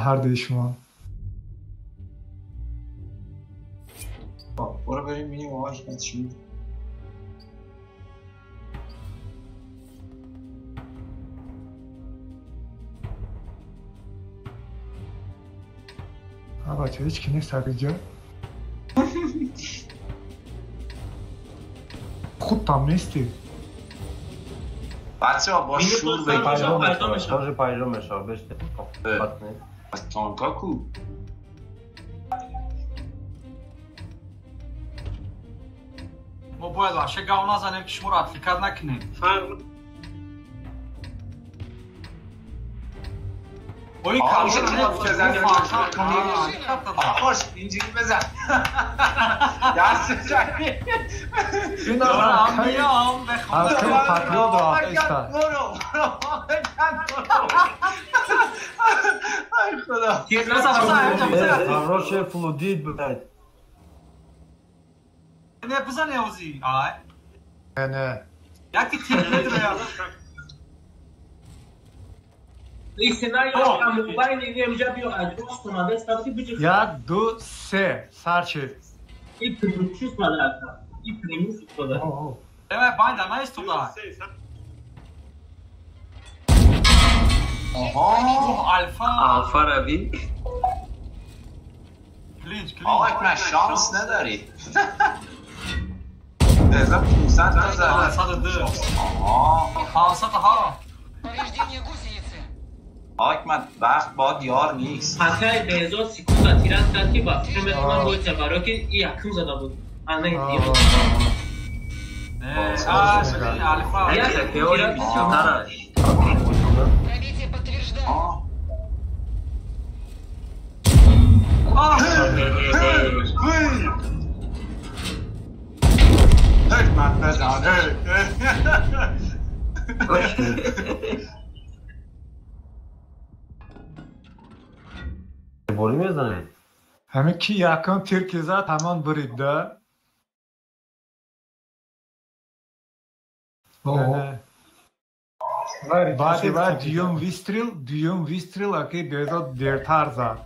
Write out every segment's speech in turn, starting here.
ҳар дуи шумо. برو بریم ببینیم آقا چی. بچه هیچ کی نیست اینجا. خودتم نیستی. بچه ها با شور بگیر. شارژ پنجم شار بشته. از تانکا کو؟ ما باید وحشه گاو نزنیم که شما رو اتفکر نکنیم. آه میشه آخوش اینجوری بزن دست بزنی دارم میام به خدا برو ای خدا Хорошая флудит, блядь. Не بزن یوزی آی نه یکی تیر بده. این سناریو موبایل اینجا بیا ادرس کنه دست وقتی بجی 1 2 3 سر شد. این پریمیوم شده این پریمیوم شده. نه باند نه است تو دا. آها آلفا آلفا روی کلینج کلینج. آقا من شانس نداری. تازه 500 تا زد. 502. آها 500 ها. حکمت وقت باد یار نیست. حتی بهزاد سیکون تیران کرد که با فکر میکنم باید برای که این یکم زده بود. آنه دیگه. حکمت بزن. بوری میزنه. همه کی یکم تیر که زد همان برید ده. بعد دیوم ویستریل اکی بیزاد دیرتر زد.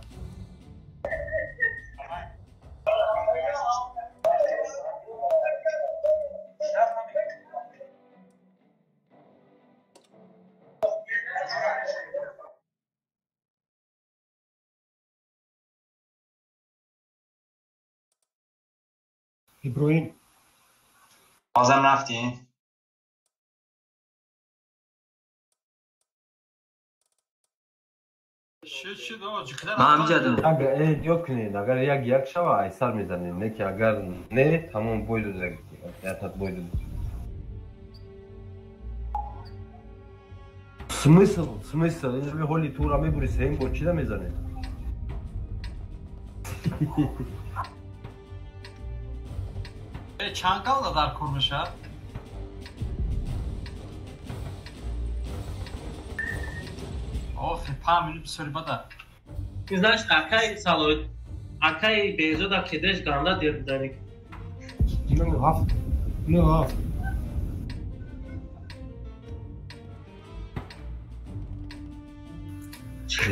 ابراهیم بازم رفتیم؟ من اگر یاد کنید اگر یک یک شوه ایسر میزنیم نه که اگر نه تمام بوی دو دیگه بوی دو. смысл این هولی تو را میبری سیم با چی میزنه؟ چند قال در کور میشه؟ آخه 5 میلیون سری بده. Знаешь, акай салот, акай безода кедеш ганда дер дарик. 9 7 9 7.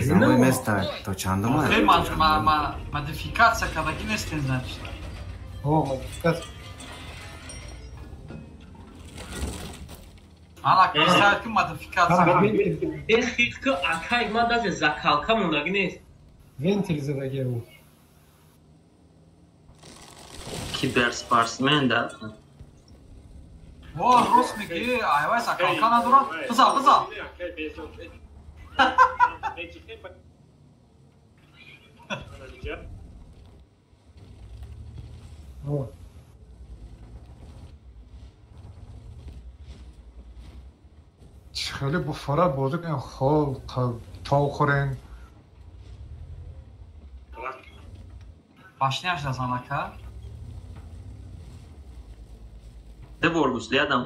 Замой место то чандом. Охе, модификация кадаги нестен, значит. О, модификация. Ана кисар ки модификация. Эх, хит ки акай ма даже закалка мондаги нест. Вентил задаги ӯ. Киберспортсмен да. Во, рост меги, айвай закалка надорад. Биза, биза. خیلی با فرا بازی کنیم خال تا خورین باشنیش دازان اکا ده боргусли адам.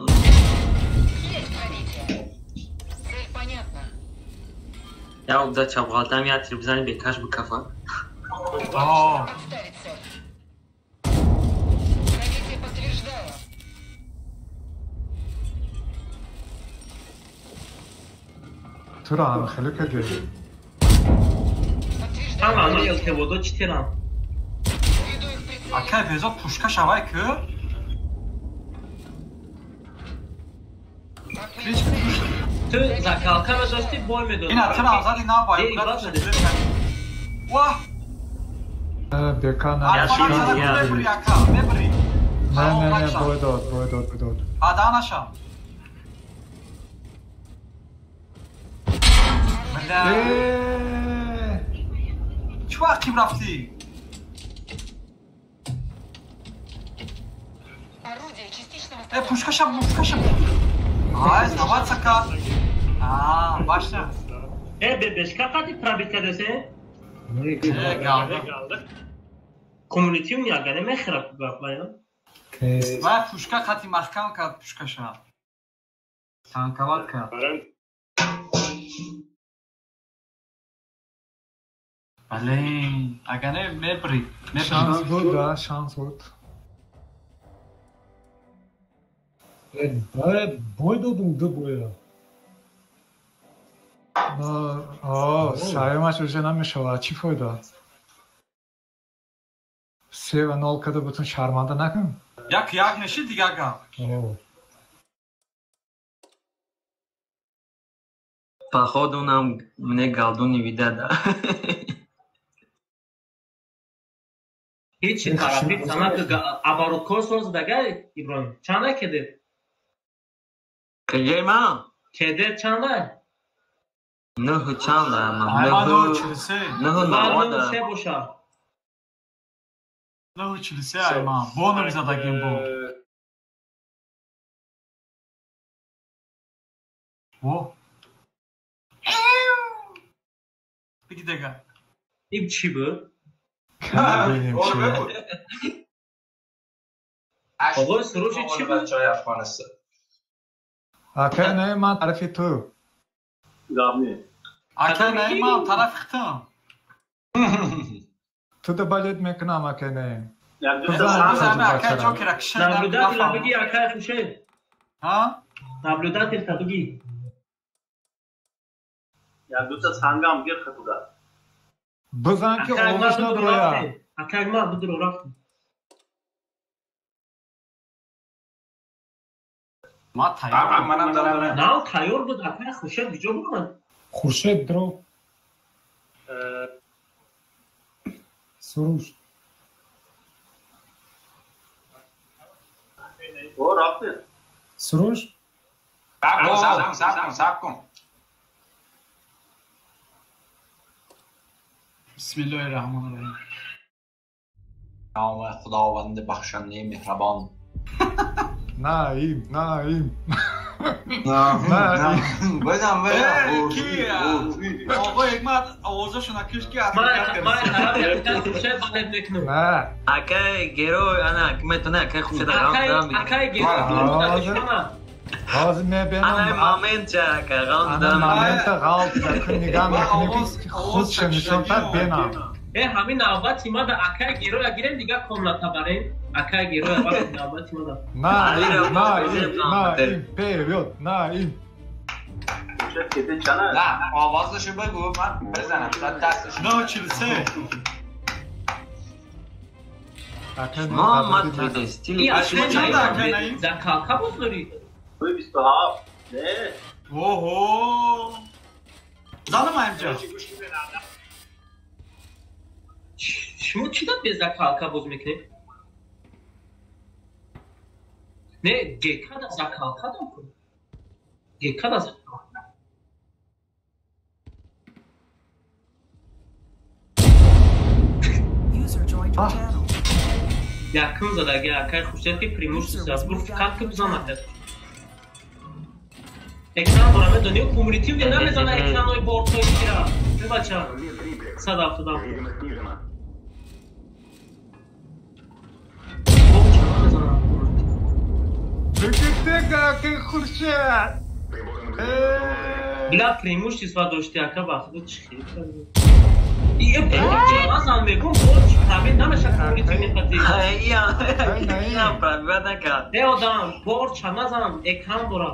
Я обда чапғалтам я тир бизани бекаш бикафа. تو را هم خیلی کردی. Ҳама ЛТВ-до чӣ терам? Акай Безод пушка шавай ку? Ту закалка медошти, бой медодӣ. Ина тирам зади на бой. Ваҳ! Бека на. Мебри ака, мебри. Не, не, не, бой дод, бой дод, бой дод. Ада наша. Чӣ вақт рафтӣ? Пушкаша, пушкаша. Ай, сдаваться как? А, башня. Бебешка қади пробит кардесе? Галда. Коммунитиум ягане мехӯрад баён. Вай пушка қати маҳкам кард пушкаша. Танковат кард. Блин, агане мебри, мебри. Шанс буд, да, шанс буд. Бой додум ду боя. Саёмаш уже намешавад, чӣ фоида? 3-0 карда бутун шарманда накун. Як як мешид дигар гап. Походу нам мне голду не видать, да? Ҳеҷ тарафи санат обороткор соз дагай Иброҳим. Чанда кедед? Кеҷаи ман? Кедед чанда? Нӯҳу чанда? Нӯҳу навода. Се боша. 9:43 айман. Бо задагим бо. Во. Биги дега. Иб чӣ буд? Оғои Суруши чӣ буд? Бачаҳои Афғонистон. Акай не ман тарафи ту. Акай не ман тарафи хитам. Ту да балет мекунам акай не. Акай Ҷокера кишед. Наблюдатель бигӣ акай Хуршед. Ҳа? Наблюдатель та бигӣ. Як дута сангам гир хатуда. Бизан ки овоз надроя. Акай ма бидро рафтем. Ма тайёр. Манам дарам. На, тайёр буд акай Хуршед куҷо бурмад? Хуршед дро. Суруш. О, рафтем. Суруш? Саб кун, саб кун, саб кун. Бисмиллоҳи раҳмони раҳим. Номи Худованди бахшандаи меҳрабон. Наим, Наим. Бизан, бизан. Ки? Оғои Ҳикмат овозашона киш ки аз Ман Хуршед балет мекунам. Акай герой, ана, метона акай Хуршед ғам дам. Акай герой. Ҳозир мебинам. Ана моментча ака ғам дам. Ана момента ғалт закун нигоҳ мекунем ки худша нишонтар бинам. Ҳамин навбати мада акай героя гирем дигар комната барем. Акай героя барем навбати мада. Наим, Наим, Наим, вперёд, Наим. На, овозашо бигӯ, ман бизанам, шояд дасташ. 9:43. Ман стили. Закалка боз дорӣ? 27. Не. Оҳо. Занам инҷа. Шумо чӣ да без закалка боз мекунед? Не, гека да закалка дам кун. Гека да закалка. Якум задаги акай Хуршед ки преимущество аст. Бур фақат ки бизанад. Экран дора медонӣ, кумулятив намезана экранои бортҳои кира. Бибача. 177. Бигитега Хуршед. Бля преимущество дошти ака вақт чӣ хел. Мазан мегум боч пробит намеша кумулятив меқати. Ия, пробит накард. Э одам, борча назан экран дора.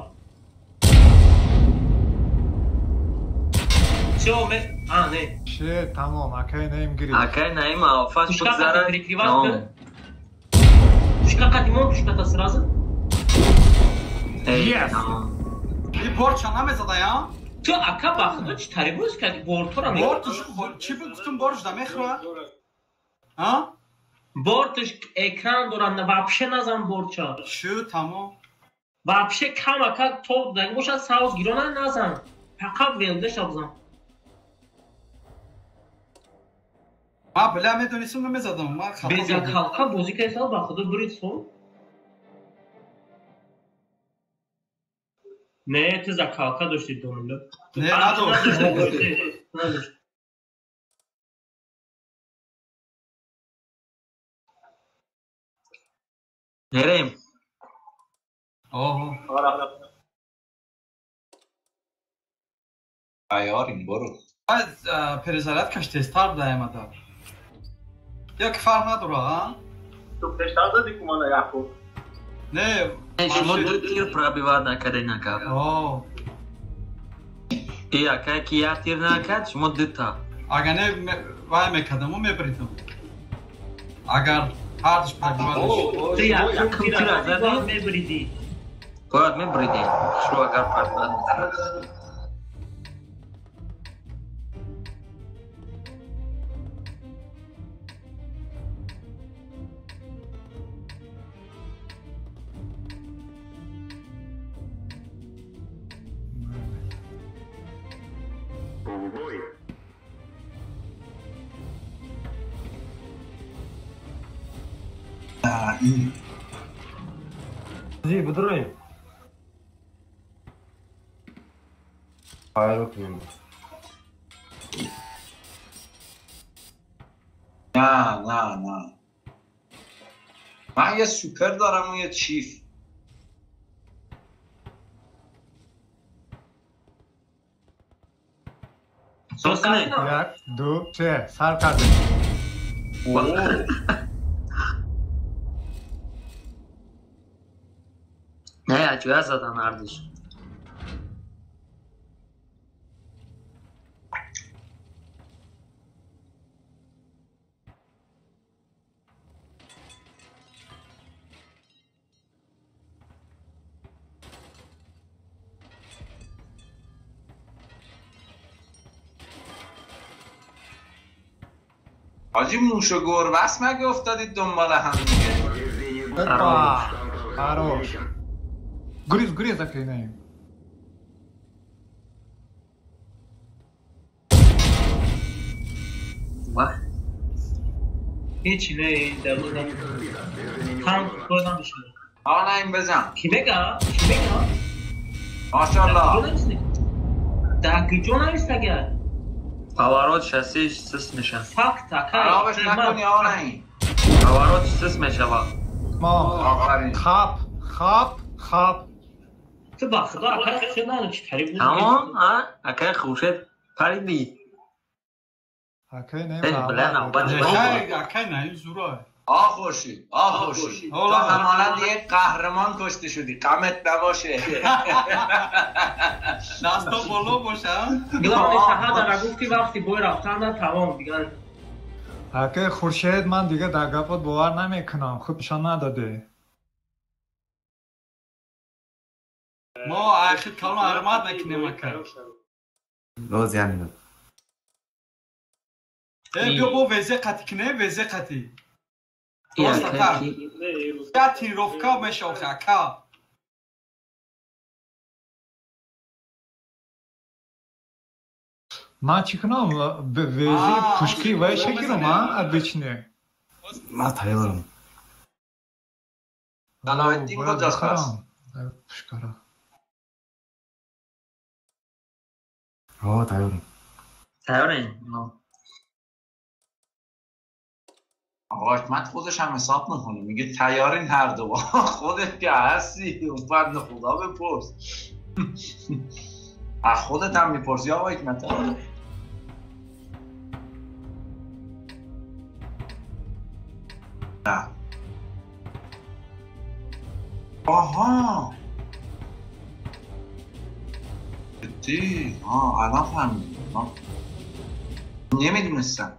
Всё, ме... А, не. Ше, тамом, акай Наим гирифт. Акай Наим алфаш Пушка перекрывать. Пушка қадимон, пушката сразу. Yes. И борча намезада, я? Ту ака ба худо чӣ тари боз кардӣ? Бортора ме. Бортуш чӣ буд гуфтум борш да мехӯра? А? Бортуш экран дорам, вообще назан борча. Чӣ тамом. Вообще кам ака топ даг бошад сауз гирона назан. Фақат велдеша бизан. Ма бля медонистам намезадам. Ма хато. Безакалка бозӣ кардӣ ба худо бурид сон. Не, ту закалка доштӣ домла. Не, надошт. Надошт. Мерем. Оҳо. Айорим, برو. Аз перезарядкаш тезтар даемада. Як фарқ надора, а? Ту пештар задӣ ку мана Яқуб. Не, шумо ду тир пробивать накардед ака. О. И ака ки як тир накард, шумо дута. Агар не вай мекардам, мебридам. Агар ҳардуш пробивать мешуд. Ту як тир задӣ мебридӣ. Бояд мебридӣ. Шумо агар пробивать мекард. Зи, بدроیم. فایر کنیم. نه نه نه. من یه سوپر دارم و یه چیف. یک، دو، سه، سر کردیم. نه عجوه زدن هردوش. حاجی موش و گربه مگه افتادید دنبال هم دیگه؟ Хорош. Гриз, гриз, акай Наим. Вах. ҳеҷ не дарун там бояд намешавад. آقا نعیم بزن. Кӣ мега? Кӣ мега? ماشاءالله. Дар куҷо навист агар? Поворот шассиш сис меша. Факт ака. خرابش نکنی آقا نعیم. Поворот сис мешава. ما آفرین. خاب خاب خاب. Ту ба худо акай хушед надо чӣ тари буд. Тамом, а? Акай хушед париди. Акай Наим. Эй, бля, навбат. Акай Наим зура. آ خورشید، آ خورشید. تو همانند یک قهرمان کشته شدی. غمت نباشه. دستا بالا باشه. главное шаҳада нагуфти вақти бой рафтан тамом дигар. Акай Хуршед ман дига дар гапот бовар намекунам. Хуб нишон надодӣ. Мо ахир калон ҳурмат мекунем ака. Боз як минут. Э биё бо везе қатӣ кунем, везе қатӣ. Я тренировка меша охи ака. Ман чӣ кунам? Вези пушки вай шагирам, а? Обычный. Ман тайёрам. Салоҳиддин куҷост пас? Пушкара. Ҳо, тайёрам. Тайёрем? آقا حکمت خودش هم حساب میکنه، میگه تیارین هر دو. خودت که هستی اون بند خدا بپرس. از خودت هم میپرسی آقا حکمت؟ نه. آها جدی؟ آه الان فهمیدم. نمیدونستم.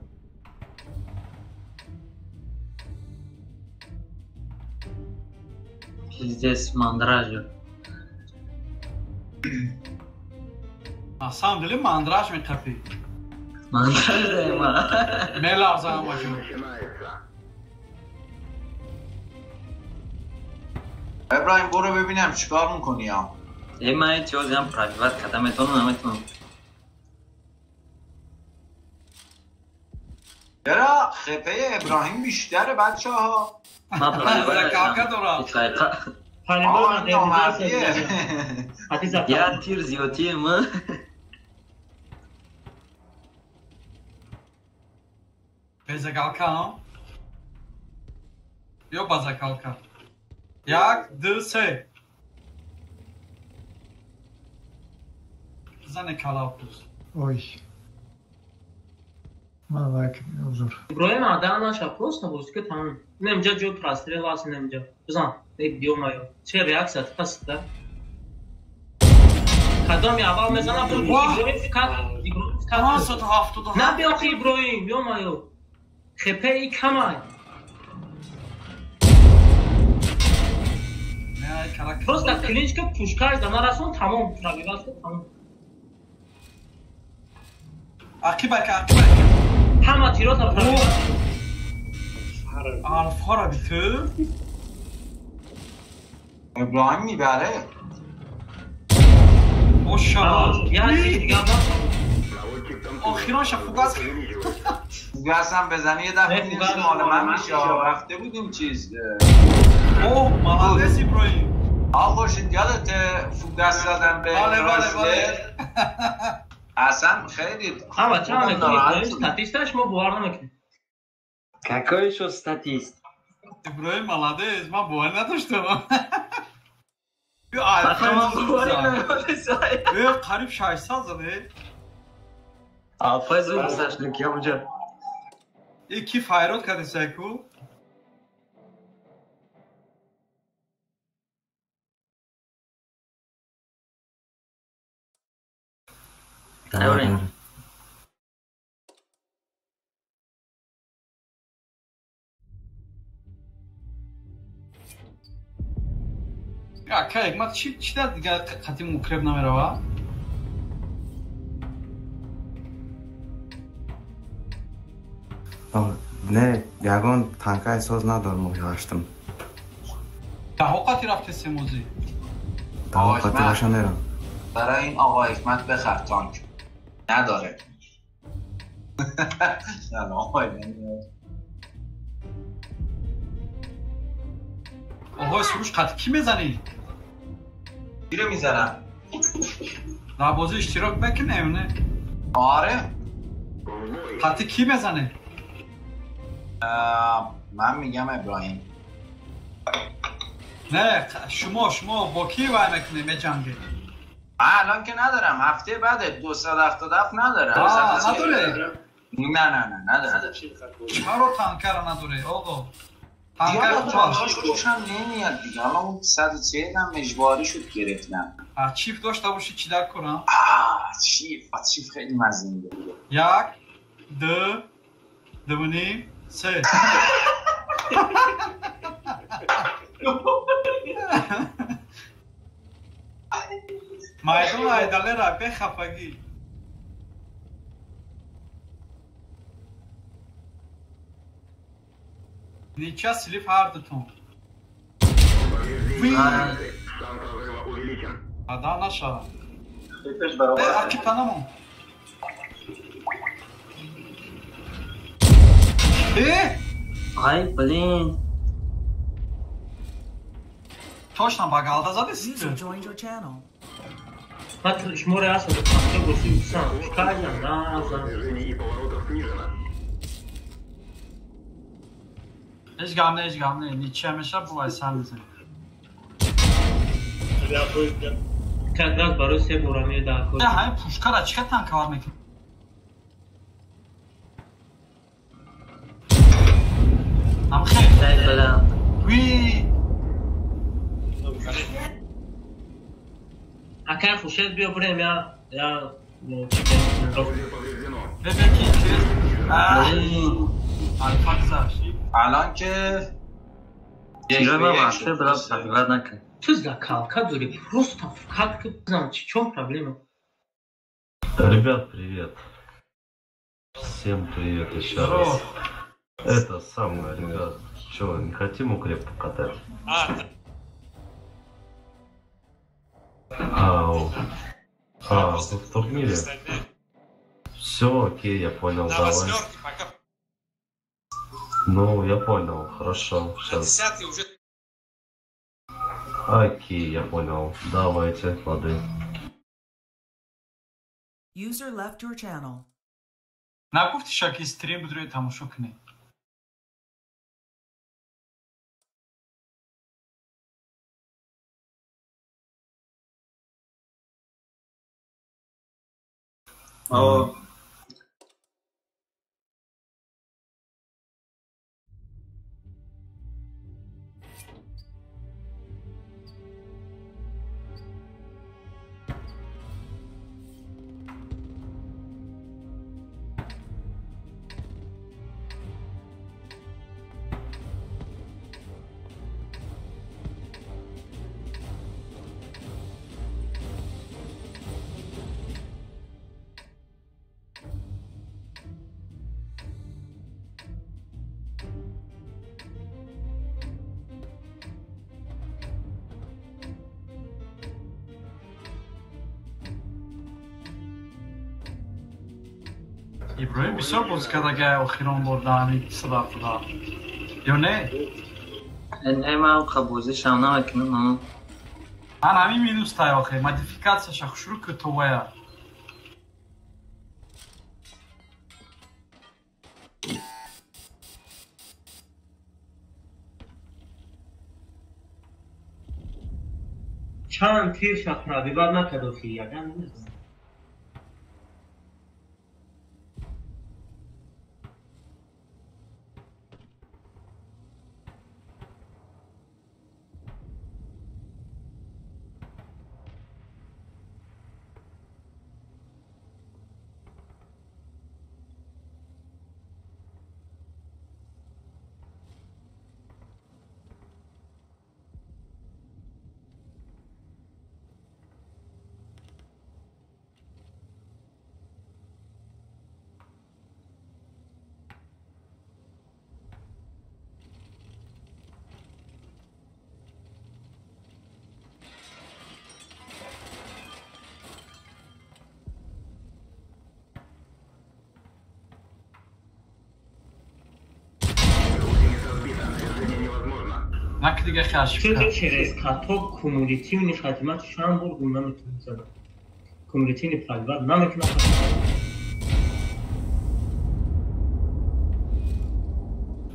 Пиздец, мандражу. На самом деле мандраж мекапи. Мандраж ма. Меларзам бачу. ابراهیم برو ببینم چیکار میکنی ها. ای من چیزی هم پرایوت کردم میتونم نمیتونم. چرا خپه ابراهیم بیشتره بچه ها؟ من پرایوت دارم. یا تیر زیادیه ما. Bezakalka ها؟ یا بازاکالکا. 1 2 3 زن کلاپوس. Ой. من лайк узур. Иброҳим адан наша просто бозика тамом. Немҷа ҷо прострел аст немҷа. Бизан, ё-моё. Че реаксия паст да? Кадоми аввал мезанам Иброҳим кат Иброҳим кат. 577. На биё ки Иброҳим, ё-моё. ХП-и камай. Просто клинчка пушкаш да нарасон тамом пробивать тамом. Акибак акибак. Ҳама тирота пробивать. Алфора биту. ابراهیم میبره. ماشاءالله. یا دیگه آخیرانش فوگاس. فوگاس هم بزنی یه دفعه مال من میشه. رفته بودیم چیز. اوه مهندس ابراهیم. آقا خورشید یادت فوگاس زدن به راسلر؟ اصلا خیلی ها بچه هم ابراهیم статисташ ما باور نمیکنیم. Какой еще статист? ابراهیم молодец, من باور نداشتم. قریب 600 زده. Алфай зуд гузашт ки онҷа. Ки файрод карди сайку? Тайёрем. Акай, ма чи дар дигар қатим укреп намерава? Не, ягон танкаи соз надорам моҳи ҳаштум. Даҳо қати рафте семозӣ? Даҳо қати раша мерам. برای این آقا حکمت بخر تانک. نداره. سلام آقای. آقای سروش قد کی میزنی؟ کی رو میزنم؟ در بازی اشتراک بکنه نه؟ آره. قطعی کی بزنه؟ من میگم ابراهیم. نه شما با کی وای میکنه میجنگه؟ من الان که ندارم، هفته بعد 277 ندارم. نداره؟ نه نه نه ندارم. چرا تانکر نداره آقا؟ تانکر خوشم نمیاد دیگه. حالا اون 140 هم اجباری شد گرفتم. چیف داشته باشی چی در کنم؟ چیف خیلی مزه میده. 1 2 2.5 3 майдон айдалера бехафагӣ. Нича слив ҳардутон. Ада наша. Акипта намон. Ай, блин. Точно ба галда задеси? Ман шуморо ҳастам танка боши сан. Кайдан назан. ҳеҷ гап не, ҳеҷ гап не. Нича меша бувай сар мезанем. Как раз барои се бора меда кор. Ҳамин пушкара чӣ қадр танкавар мекунӣ? Ам хел. Ви. Акай Хуршед биё бурем я الان که تیرای من وحشه برم تقریبا نکن. Ты закалка дори, просто как ты знал, в чем проблема? Ребят, привет. Всем привет еще раз. Это самое, ребят, что, не хотим укреп покатать? А, вы в турнире? Все, окей, я понял, давай. Ну, я понял, хорошо. Сейчас. Окей, я понял. Давайте, лады. User left your channel. Нагуфти шаки стрим будрӯи тамошо кунед. Иброҳим бисёр боз кардага охирон бор даҳани садафуда ё не? Не, ман бозишам намекунам. Ман ҳамин минус тай охе модификатсияша хушрӯ ки товая. Чанд тирша пробивать накард охи, яган нест. Чун через каток кумулятивный хатимат чанд бор гум наметавонад зада. Кумулятивный пробивать намекунад.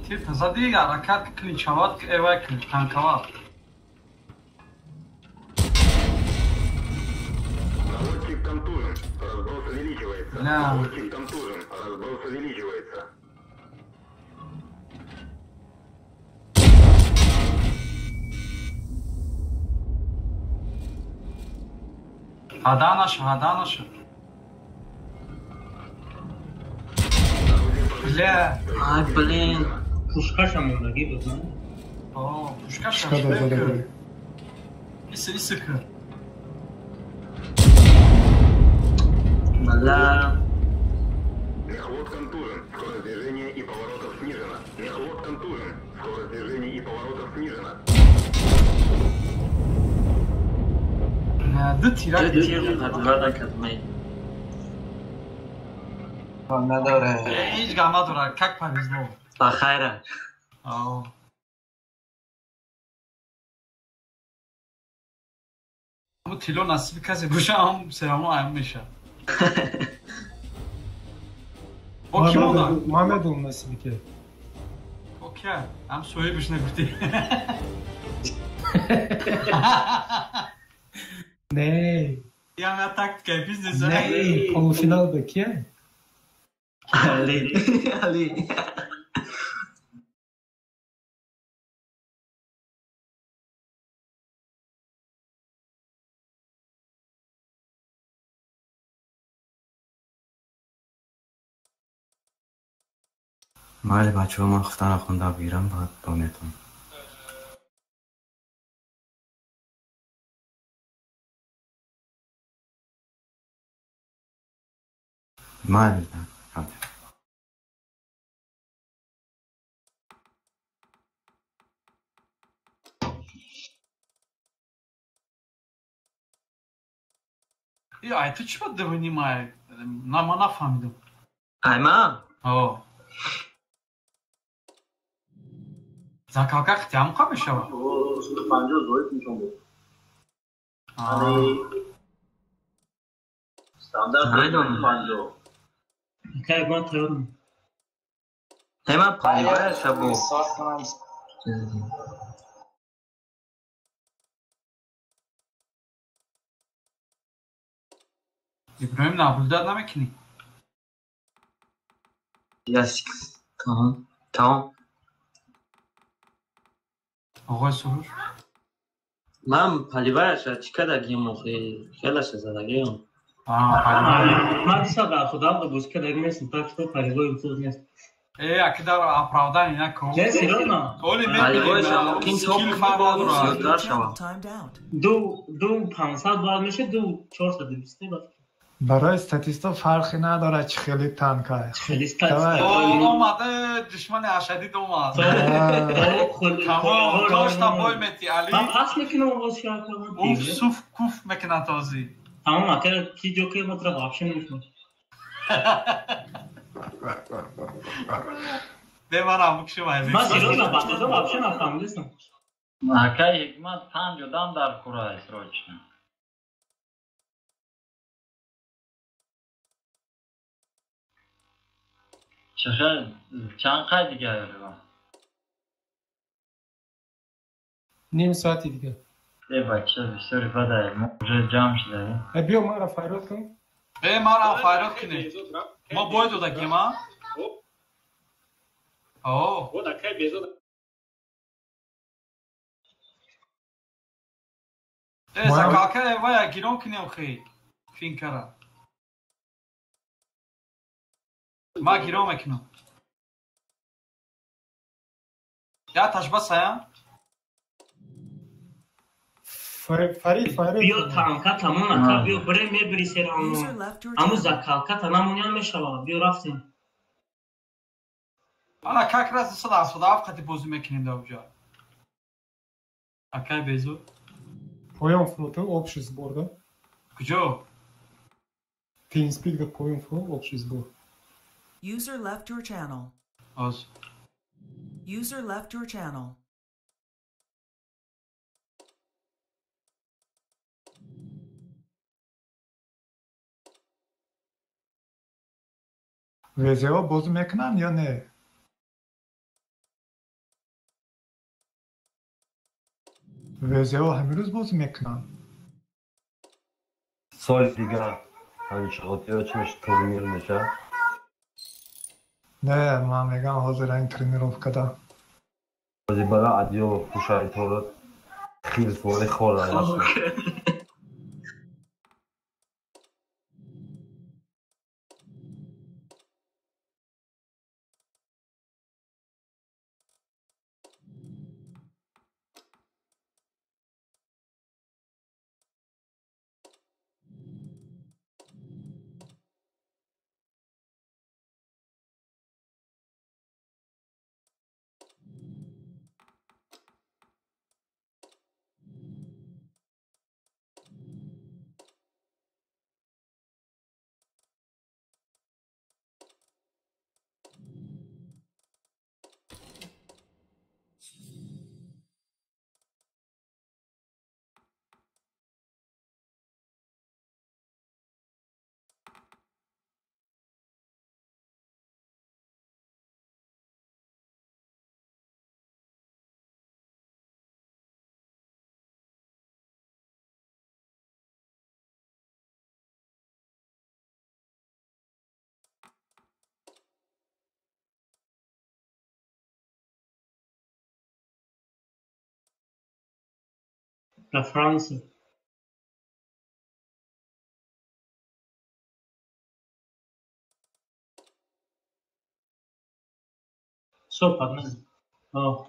Тир тазади ҳаракат клинчават эвай танкават. Наводчик контужен, разброс увеличивается. Наводчик контужен, разброс увеличивается. Ҳада наша, ҳада наша. Бля. Ай, блин. Пушкаша мондагӣ буд, на? О, пушкаша. Исы, исы кы. Бля. Мехвод контужен. Скорость движения и поворотов снижена. Мехвод контужен. Скорость движения и поворотов снижена. Ду тира надоре. Ҳеҷ гап надора, как повезло. Ба хайра. Ҳамун тилло насиби касе боша, ҳам серамон аям меша. О ки монда? Ман медонам насиби ке. О ки? Ҳам соҳибаш нагуфтӣ. Не. Я тактика бизнеса. Не, полуфинал ба кия? Али. Али. Майли бачаҳо, ман хуфтанро хонда бигирам, баъд донетон. Майли. Ай, ту чӣ бад девонимай? На, ман нафаҳмидам. Ай ман? О. Закалка хитям қа мешавад? 150 зоид нишон буд. Стандарт 50. Кай ман тайёрам. Ай ман паливая шабо. Иброҳим наблюдать намекунӣ? Тамом, тамом. Оғои Суруш? Ман поливаяша чӣ кардагим охи? Хелаша задагиам. Ман дисад дар худам боз кардагим нестам, так что поливой имтиёз нест. Э, аки дар оправдание накун. Не, серьезно? Оли Поливояша мумкин топ зиёдтар шавад. 2 500 бояд мешад, 2 420 ба. Барои статисто фарқе надорад чӣ хеле танка. Хеле статист. Омада душмани ашадид омад. Тамом, тошта бой мети Али. Ман пас мекунам боз шояд. Уф, суф, куф мекунад този. Тамом, ака ки ҷокер матра вообще намекунам. Бе манам букшим ай. Ман серьезно батоза вообще нафаҳмидастам. Акай Ҳикмат панҷ одам дар кура срочно. Чанд қай дига ёрива? Ним соати дига. Э бача, бисёри бадай, мо уже ҷамъ шудаем. Э биё маро фарёд кун. Э маро фарёд кунед. Мо бой додагим, а? О. Э закалка вая гирон кунем хи. Финкара. Ма гирон мекунам. Я ташба сая? Фарид, Фарид. Биё танка тамом ака, биё бире мебири сер аму. Аму закалка та намониям мешавад. Биё рафтем. Ана как раз 277 қати бозӣ мекунем дар уҷа. Акай Безу. Поён фрото общий сбор, да? Куҷо? TeamSpeak да поён фро общий сбор. User left your channel. Оз. User left your channel. ВЗО бозӣ мекунанд ё не? ВЗО ҳамин рӯз бозӣ мекунанд? Соли дигар ҳамин чӣ меша, турнир меша? Не, ман мегам ҳозир ин тренировкада. Бози бара адиё пушайторо хирсвори хора. La Франция. Всё, погнали. О.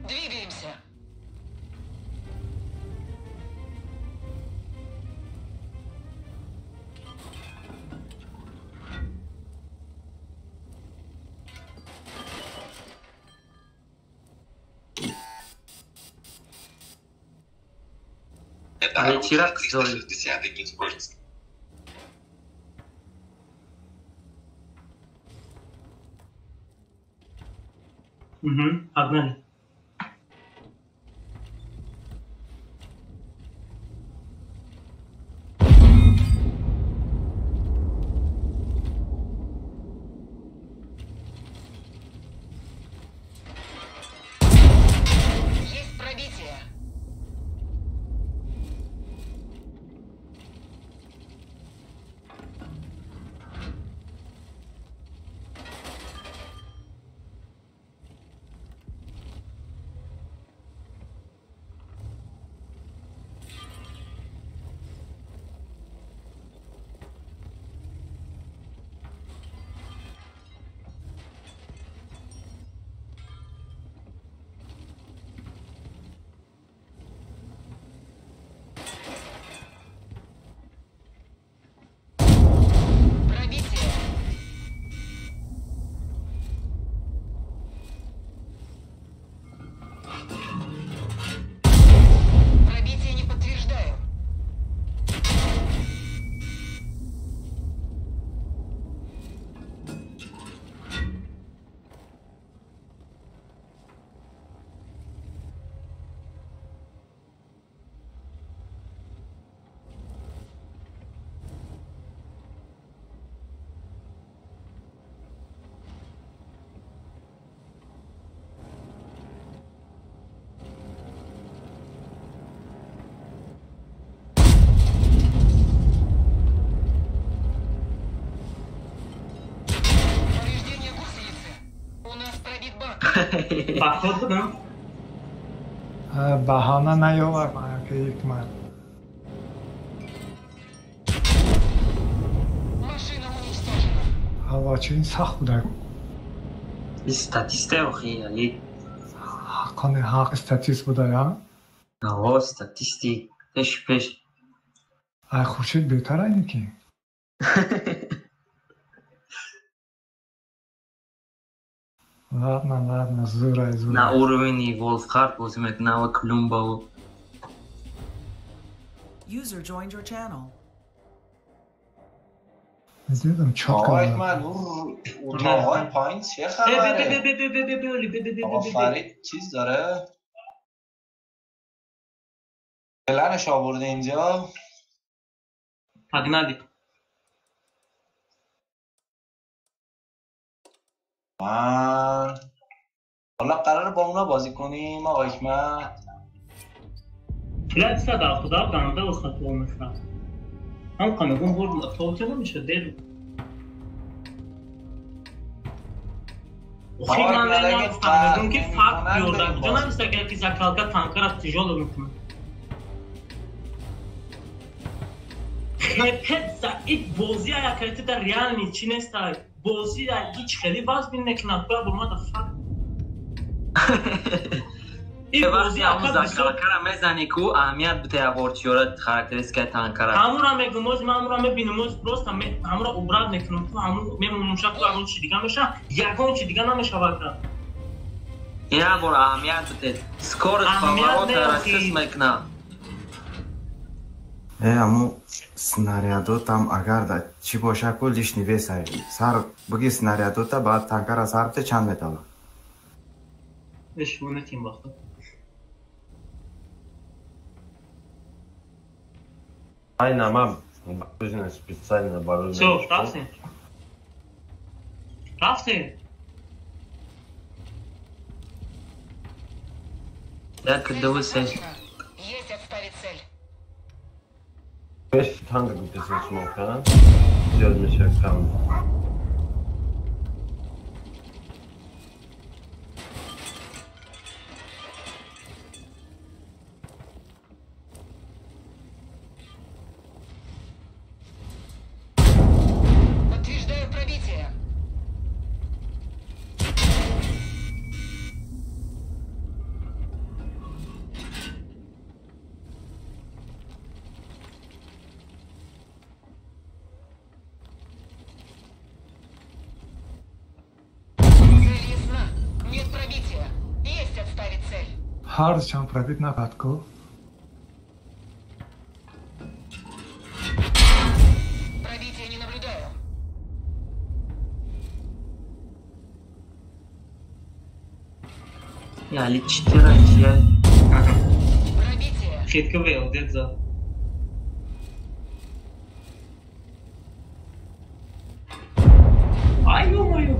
Двигаемся. Это А оружие 360 единиц прочности. Угу, погнали. Есть пробитие. Пробитие. Пробитие не подтверждаю. Повреждение гусеницы. У нас пробит бак. Поход будам. Баҳона наёвар ки Ҳикмат. Машина уничтожена. Ҳавочи ин сахт буда. Статист охи, али. Ҳаққони ҳақ статист буда, я? О, статисти. Пеш пеш. Ай Хуршид беҳтар айни ки. Ладно, ладно, зурай, На зурай. уровень Волфхард бозӣ мекунад ва Клумбау. User joined your channel. Зидам чётко. آقا حکمت اون اتاقای پایین چه ب ب خبره؟ ب ب ب ب ب ب ب ب آقا ب ب فرید چیز داره؟ پلنش آورده اینجا؟ Погнали. من حالا قراره با اونا بازی کنیم آقا حکمت؟ Блядь, сада, худо ганда охату мехра. Ҳам қанагун бур то намеша дер. Охи آقا ман حکمت اگه نمی‌فهمم قهر ки факт نمی‌کنن биёрда. بریم Куҷо بازی нависта ки закалка танкара тяжёло мекунад. Хепет за ит бозия якайти дар реални чи нестай. Бозия ҳеч хеле вазн мекунад. Ба бурмада факт. Ин Вақти бозия ҳамун ака бисёр закалкара мезанӣ ку аҳамият бите аворчиёра характеристикаи танкара. ҳамура мегум, оз ман ҳамура мебинам, оз просто ҳамура убрат мекунам, ту ҳамун мемонам шак, ту ягон чи дига меша, ягон чи дига намешавад. Як бор аҳамият бите. Скорость Аҳамият поворота не, охи. расис мекунад. Э, аму снарядотам агар да чӣ боша ку лишний вес ай. Сар буги снарядота баъд танкара сар бите чанд метава? Шумо нетим бахта. Айна ман специально барои. Всё, рафтем. Рафтем. Як, ду, се. Есть отставить цель. Пеш танк гуфтесем шумо ка? Зиёд мешавад кам. Подтверждаю пробитие. Цель ясна. Нет пробития. Есть отставить цель. Ҳардушон пробит накард ку? Пробития не наблюдаю. Яли читирать я. Пробитие. Хитка ВЛД зад. Ай, ё-моё!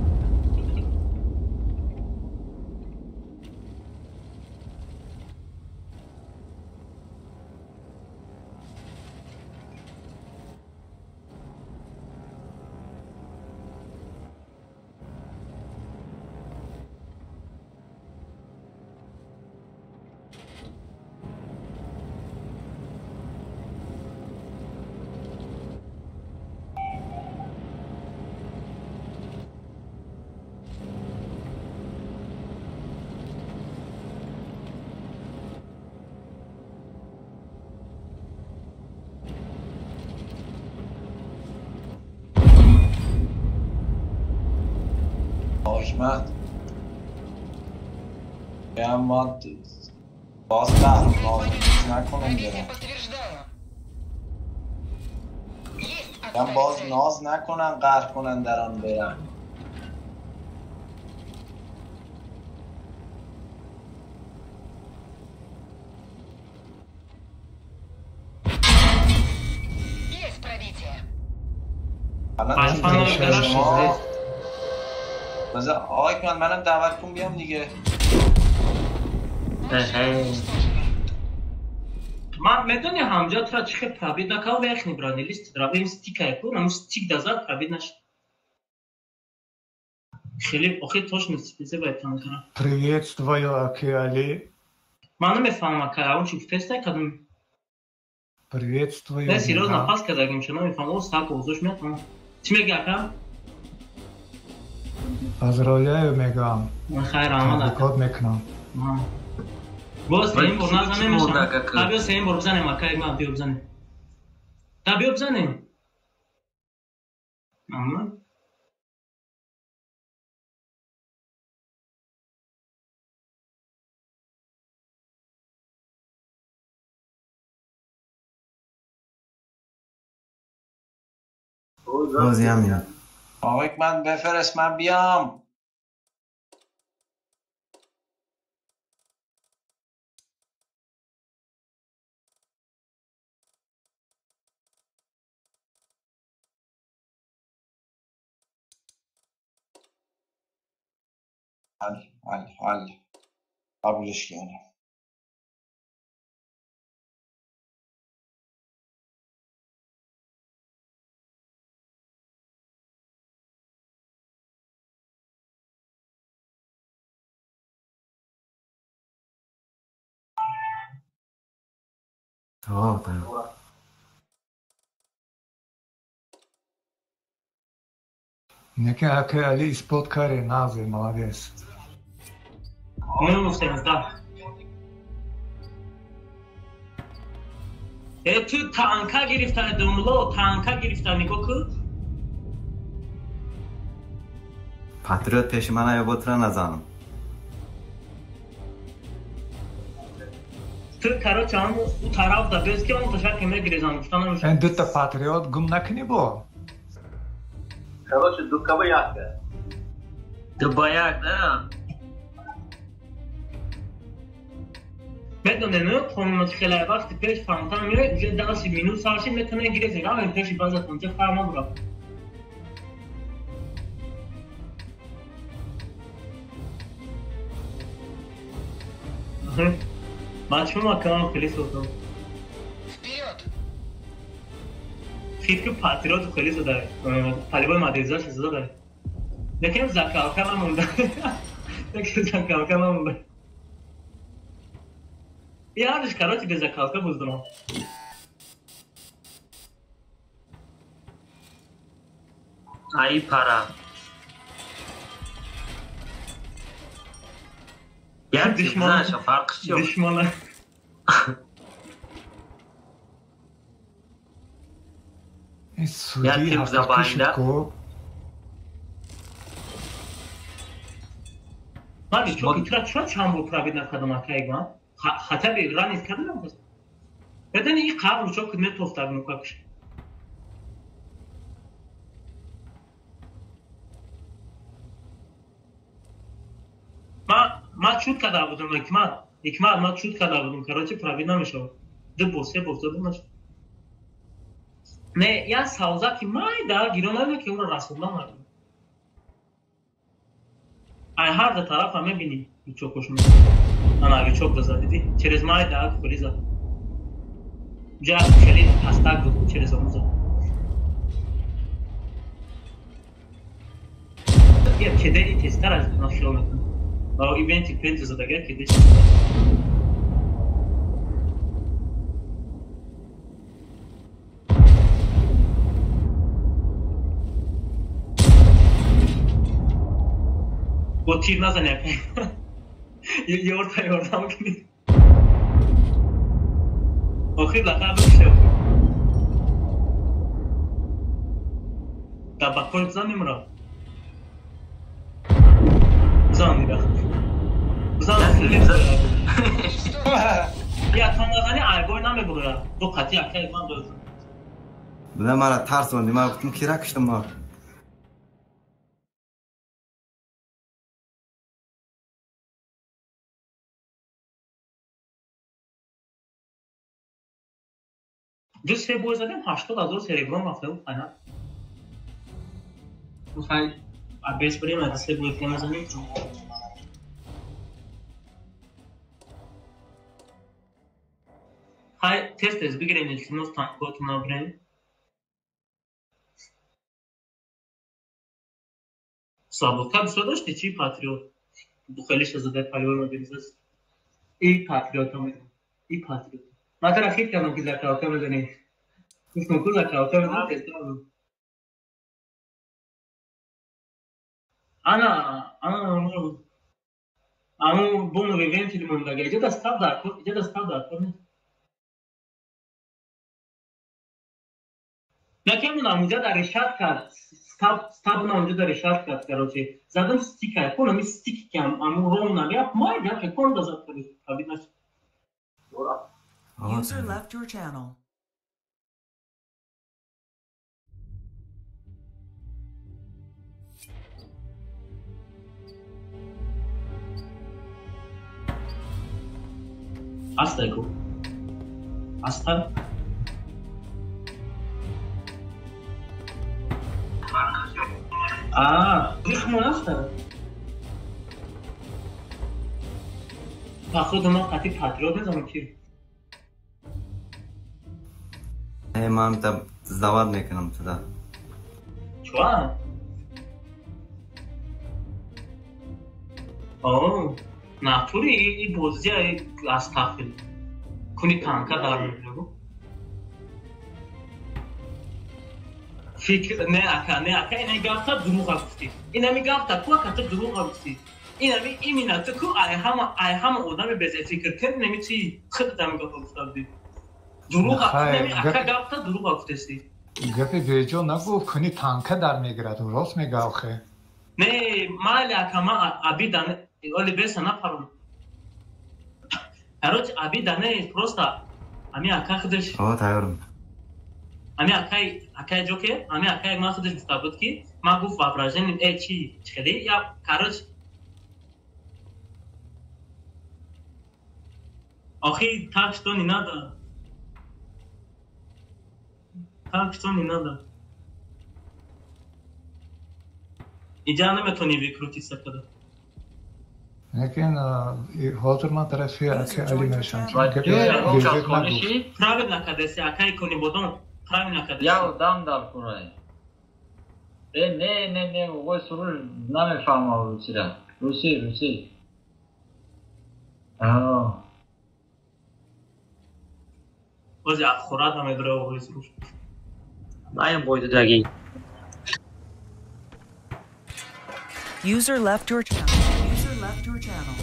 حکمت ما باز قهر باز نکنم برم من باز ناز نکنن قهر کنن در آن برن. الان شما بذار آقای من منم دعوت کن بیام دیگه. Ман медони ҳамҷа тура чӣ хел пробит накард, верхний бронелист равем стикае ку, ҳамун стик дазад пробит нашид. Хеле охир точно спеце бояд танкара. Приветствую, аки Али. Ман намефаҳмам ака, он чӣ гуфтеста кадом. Приветствую. Не, серьезно, пас кардагим, чо намефаҳмам, о сак овозош меяд. Чӣ меги ака? Поздравляю, мегам. Хайр, омад ака. Рекорд мекунам. Боз сеюм бор назанем, та биё сеюм бор бизанем ака, як ман биё бизанем. Та биё бизанем. Ама. باز هم میاد. آقای من بفرست من بیام. حل حل حل قبولش کردم. آه Нека аки Али исбот кари назе, молодец. Минус 17. Ту танка гирифта, думло, танка гирифта, нигоҳ кун. Патриот пеши мана ё ботра назанам. Ту короче ҳам у тараф да без ки он ташак мегирезан, гуфта намешавад. Эн дута патриот гум накунӣ бо? Короче, ду каба як. Ду ба як, да? Медонем, қонуно хеле вақти пеш фонтан меояд, уже 10 минут сарши метавонед гирезед, равем пеши базатон, ҷа фарқ надорад. Бачаҳо акам хеле созам. Фикр патриот хеле зада. Полевой моделизаш зада. Лекин закалка намонда. Лекин закалка намонда. Ярдыш, короче, без закалка буздурам. Ай пара. Я душман, фарқ чист? Душмана. Ин суди ҳақиқӣ шуд ку? Ман чо итра чо чанд бор пробить накардам акай ман? Хотя бы ранид кардам. Баъдан ин қабр чо ки метофтаг нукакш. Ма чуд карда будам, Ҳикмат. Ҳикмат, ма чуд карда будам, короче, пробить намешавад. Ду бор, се бор задам нашуд. Не, я савзаки майда гиро надем ки ӯро расонда мардум. Ай ҳар ду тарафа мебинӣ лучокошон. Ана лучок дазад, дидӣ? Через майда хӯли зад. Ҷа хеле пастак буд, через он зад. Я кеде тезтар аз ман хиёл мекунам. Ва ивенти пенти задага кеде. Бо тир назани ака. Ёрта ёрдам кунӣ. Охир лақа бикушав. Дар бакор бизан мемурам. Бизан мира. Бизан я то назани айбой намебурад. Ду қатъи акаи ман дод. Буда мара тарсонди, ман гуфтам кира куштам ма. Ду се бой задем, 80,000 серебром рафта буд файнал. Михай, абес бурем, ду се бой фона занем. Хай, тез тез бигирем, илтимос танкотона бирем. Свободка бисёр дошти чи патриот? Хеле шазодаи полевой мобилизация. И патриота медонам, и патриот. Ман тара хит кардам ки закалка мезанӣ. Гуфтам ку закалка мезанӣ тезтар буд. Ана, ана, аму бонови вентил мондага. Иҷа дастав дар кор, иҷа дастав дар кор нест. Накемун амуҷа дар решат кард. Стаб намуҷа дар решат кард, короче. Задам стика, кон ами стик ки аму ром нагап, май гап, кон да зад кард, пробить нашуд. User left your channel. Аста ку. Аста. А, дихмон аста. Походу ман қатъи патриот мезанам ки. Э, ман та сдавать мекунам туда. Чуа? О, натури и бозия аз тафил. Куни танка дар мебирад. Фикр не ака, не ака, ина гапта дурӯғ гуфтӣ. Инами гапта ку ака ту дурӯғ гуфтӣ. Инами имина ту ку ай ҳама одами безефикр кун инами чи худ дами гапа гуфта будӣ. Дурӯғ инами ака гапта дурӯғ гуфтеси. Гапи беҷо нагуфт, куни танка дар мегирад, рост мега охе. Не, майли ака ма абида оли беса напарам. Короче, абида не, просто ами ака худаш. О, тайёрам. Ами акай ҷоке, ами акай ман худаш гуфта буд ки ман гуфт воображение э чи хеле я короче. Охи, так что не надо. Так что не надо. Иҷа наметавонӣ выкрутиться када. Лекин ҳозир ман тарафи аки Али мешам. Правильно кадаси, акай Конибодом, правильно кадаси. Я одам дар курай. Э, не, не, не, оғои Суруш намефаҳмам русира. Руси, руси. Бози хӯрад намедора оғои Суруш. Наям бойдудаги. User left your channel. User left your channel.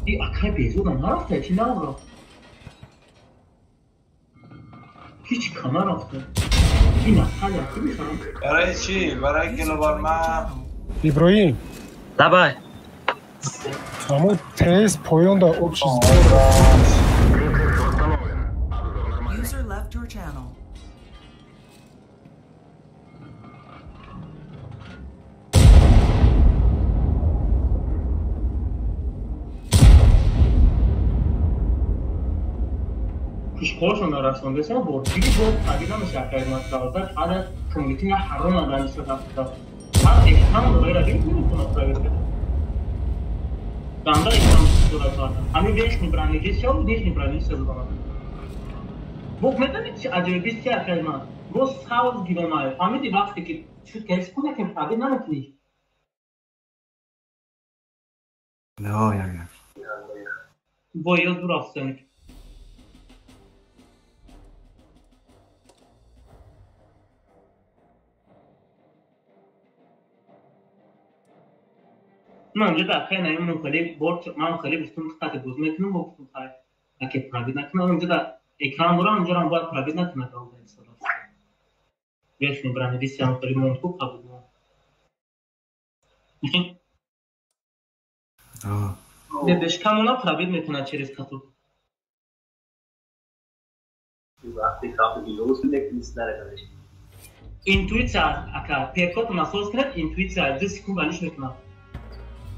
И акай безудам нарафта, чи нарафт? Ҳеҷ кама рафта. Ин акай ки мешавам? Барои чӣ? Барои глобал мап. Иброҳим. Давай. Ҳамон тез поён да общий User left your channel. Пушкошон нарасондесам борчиги бо табиъ намешавад кард масалада ҳар коммунити на ҳаром аданисадафта ҳар эҳтам дорера наметавонад проверка ганда эҳтам дорад ҳамин верхний бронелист шав нижний бронелист задамад. Бо медонед чи аҷоибист чи акай ман бо савз гиромай фаҳмиди вақте ки шуд ки ҳеҷ кунакем табиъ наметунӣ. Бо ёд бурафтем. Ман ҷуда акай наимон хеле бор ман хеле гуфтум қати боз мекунам, бо гуфтум хай аке пробит накунам, ҷуда экран дорам, инҷорам бояд пробит накунад. Верхний бронелист ям хеле монд ку қабул. Бешкамона пробит мекунад через каток. Интуиция ака перкот насоз кунад, интуиция 2 секунд алиш мекунад.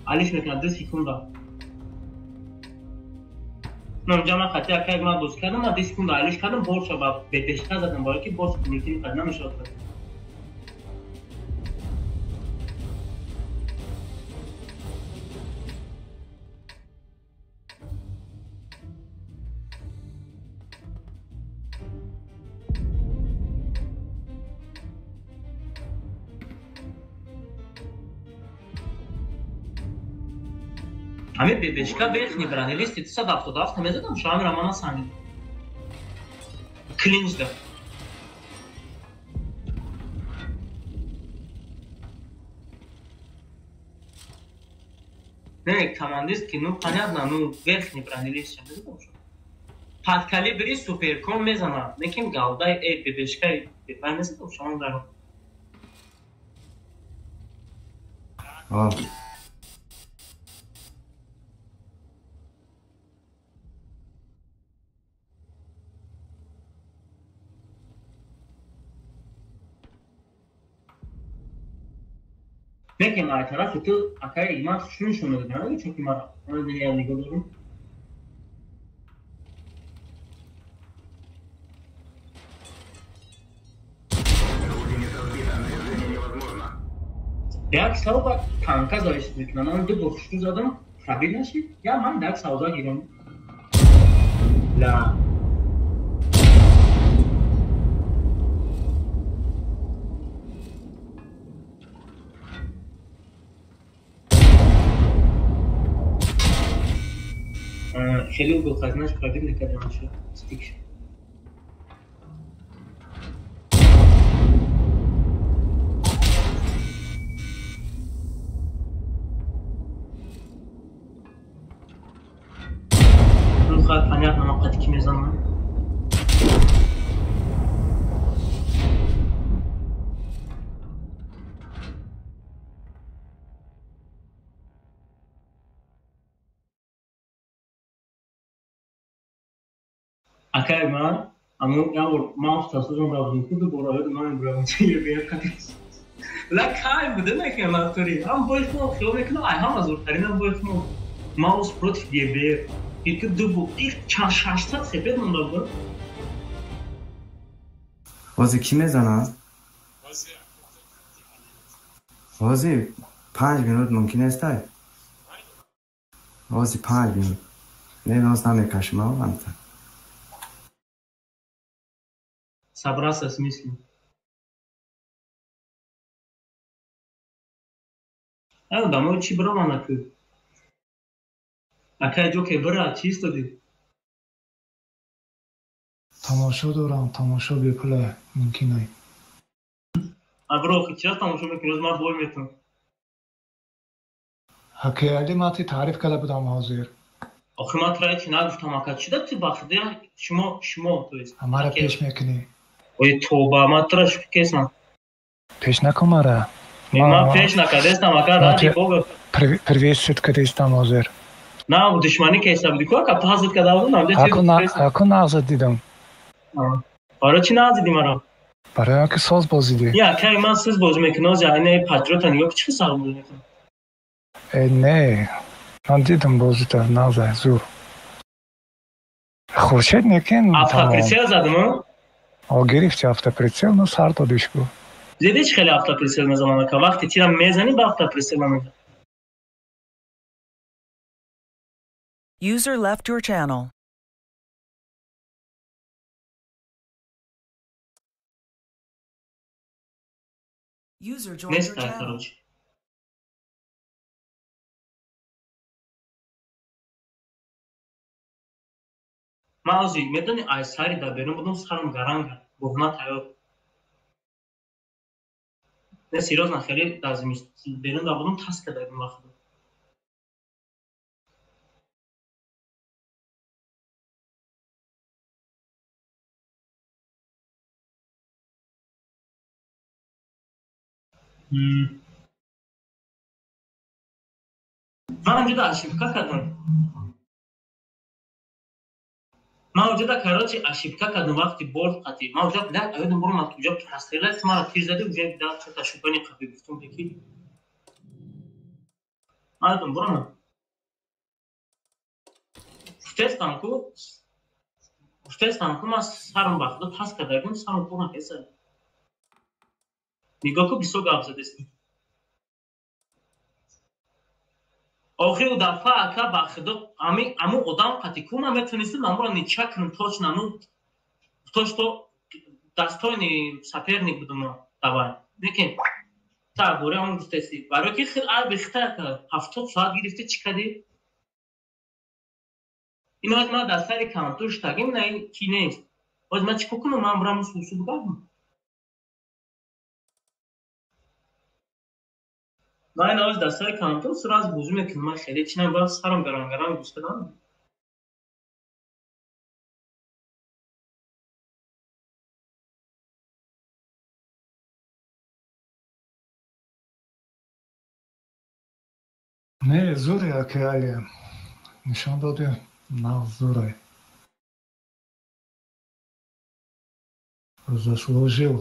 Алиш мекунад 2 секунда. Ман ҷама хати акай ман боз кардам, ман 2 секунда алиш кардам, борша ба бешка задам, барои ки боз мумкин кард намешавад. Ҳамин бебешка верхний бронелисти 277 мезадам, шоамира ман насанидам. Клинчда. Не, командист ки, ну понятно, ну верхний бронелист мезадам шо. Под калибри суперкон мезанам, лекин галдай бебешкаи бепай мезадам шоам дар. Лекин ай тарафи ту акай ман хушрӯ нишон медодам, чунки ман я нигоҳ дорам. Як савба танка зависит мекунад. Ман ду бор хушрӯ задам, пробил нашид. Я ман дар савда гирам. Ла. Хеле угол хазнаш пробил накардам шуд. Стик шуд. Понятно, ман қати ки мезанам. Акай ман аму як маус тасозон равдум ку дубора ёд ман бурам чи бер қати. Ла кай буде накунам натури. Ам бои хмо хиёл мекунам, ай ҳама зуртаринам бои хмо. Маус против ГБР. Ики ду их 600 хп монда буд. Ҳозир кӣ мезанад? Ҳозир 5 минут мумкин нестай? Ҳозир 5 минут. Не, ноз намекашам, аванта. Собраться с мыслью. Ай, домой чӣ бирам анаку? Акай ҷоке бира, чӣ истоди? Тамошо дорам, тамошо бепула мумкин ай. А бро, охи чира тамошо мекунӣ? Рӯз ман бой метам. Ҳакай Али ман ти таъриф карда будам ҳозир. Охи ман тура ҳечи нагуфтам, ака. Чӣ да ти бахшида шумо, то есть. Мара пеш мекунӣ. Ой, тоба, ман тура шӯхӣ кесам. Пеш накун мара. Ман пеш накардестам, ака, ради бога. Приветствовать кардестам ҳозир. На, душманӣ кеста будӣ ку, ака, пазит карда будам, намда чӣ Аку нағза дидам. Барои чӣ нағз дидӣ маро? Барои он ки соз бозидӣ. Я, акай, ман соз бозӣ мекунам, ҳозир айнаи патриота нигоҳ кун, чӣ сар бозӣ мекунам? Э, не, ман дидам бозита, нағза, зур. Хуршед некин. Автоприцел задам, О, гирифти автоприцел, но сар додиш ку. Дидӣ чӣ хеле автоприцел мезанам, ака? Вақте тира мезанӣ, ба автоприцел намезанӣ. User left your channel. User joined your Нестай, channel. короче. Ман ҳозир медонӣ, ай сари дар берун будам, сарам гаранг кард. Гуфт, тайёр. Не, серьёзно, хеле дар берун дар будам, тас карда будам вақт. Ман онҷода ошибка кардам. Ман онҷода, короче, ошибка кардам вақти борд қатӣ. Ман онҷо блядь, аёдам бурам, уҷа прострелать, мара тир зади, уҷа да чата шукани қафи гуфтум ки. Ман аёдам бурам. Гуфтестам ку, ман сарам ба худо тас кардагим, сарам пур накеса. Нигоҳ ку, бисёр гап задестем. Охи у дафъа ака ба худо аму одам қати ку ман метонистам амуро нича кунам точно, ну то что достойный соперник будам давай. Лекин та бори он гуфтеси. Барои ки хел айби хита ака 70 соат гирифти чӣ кардӣ? Ино аз ман дар сари контур штагим на ин ки нест. Боз ман чӣ кор кунам? Ман бурам сусу бигардам. Ман ин оз дар сари контур сразу бозӣ мекунам. Ман хеле чӣ намебарам, сарам гарангаран гӯш кардам. Не, зуре, акай Али. Нишон додӣ, нағз зуре. Заслужил.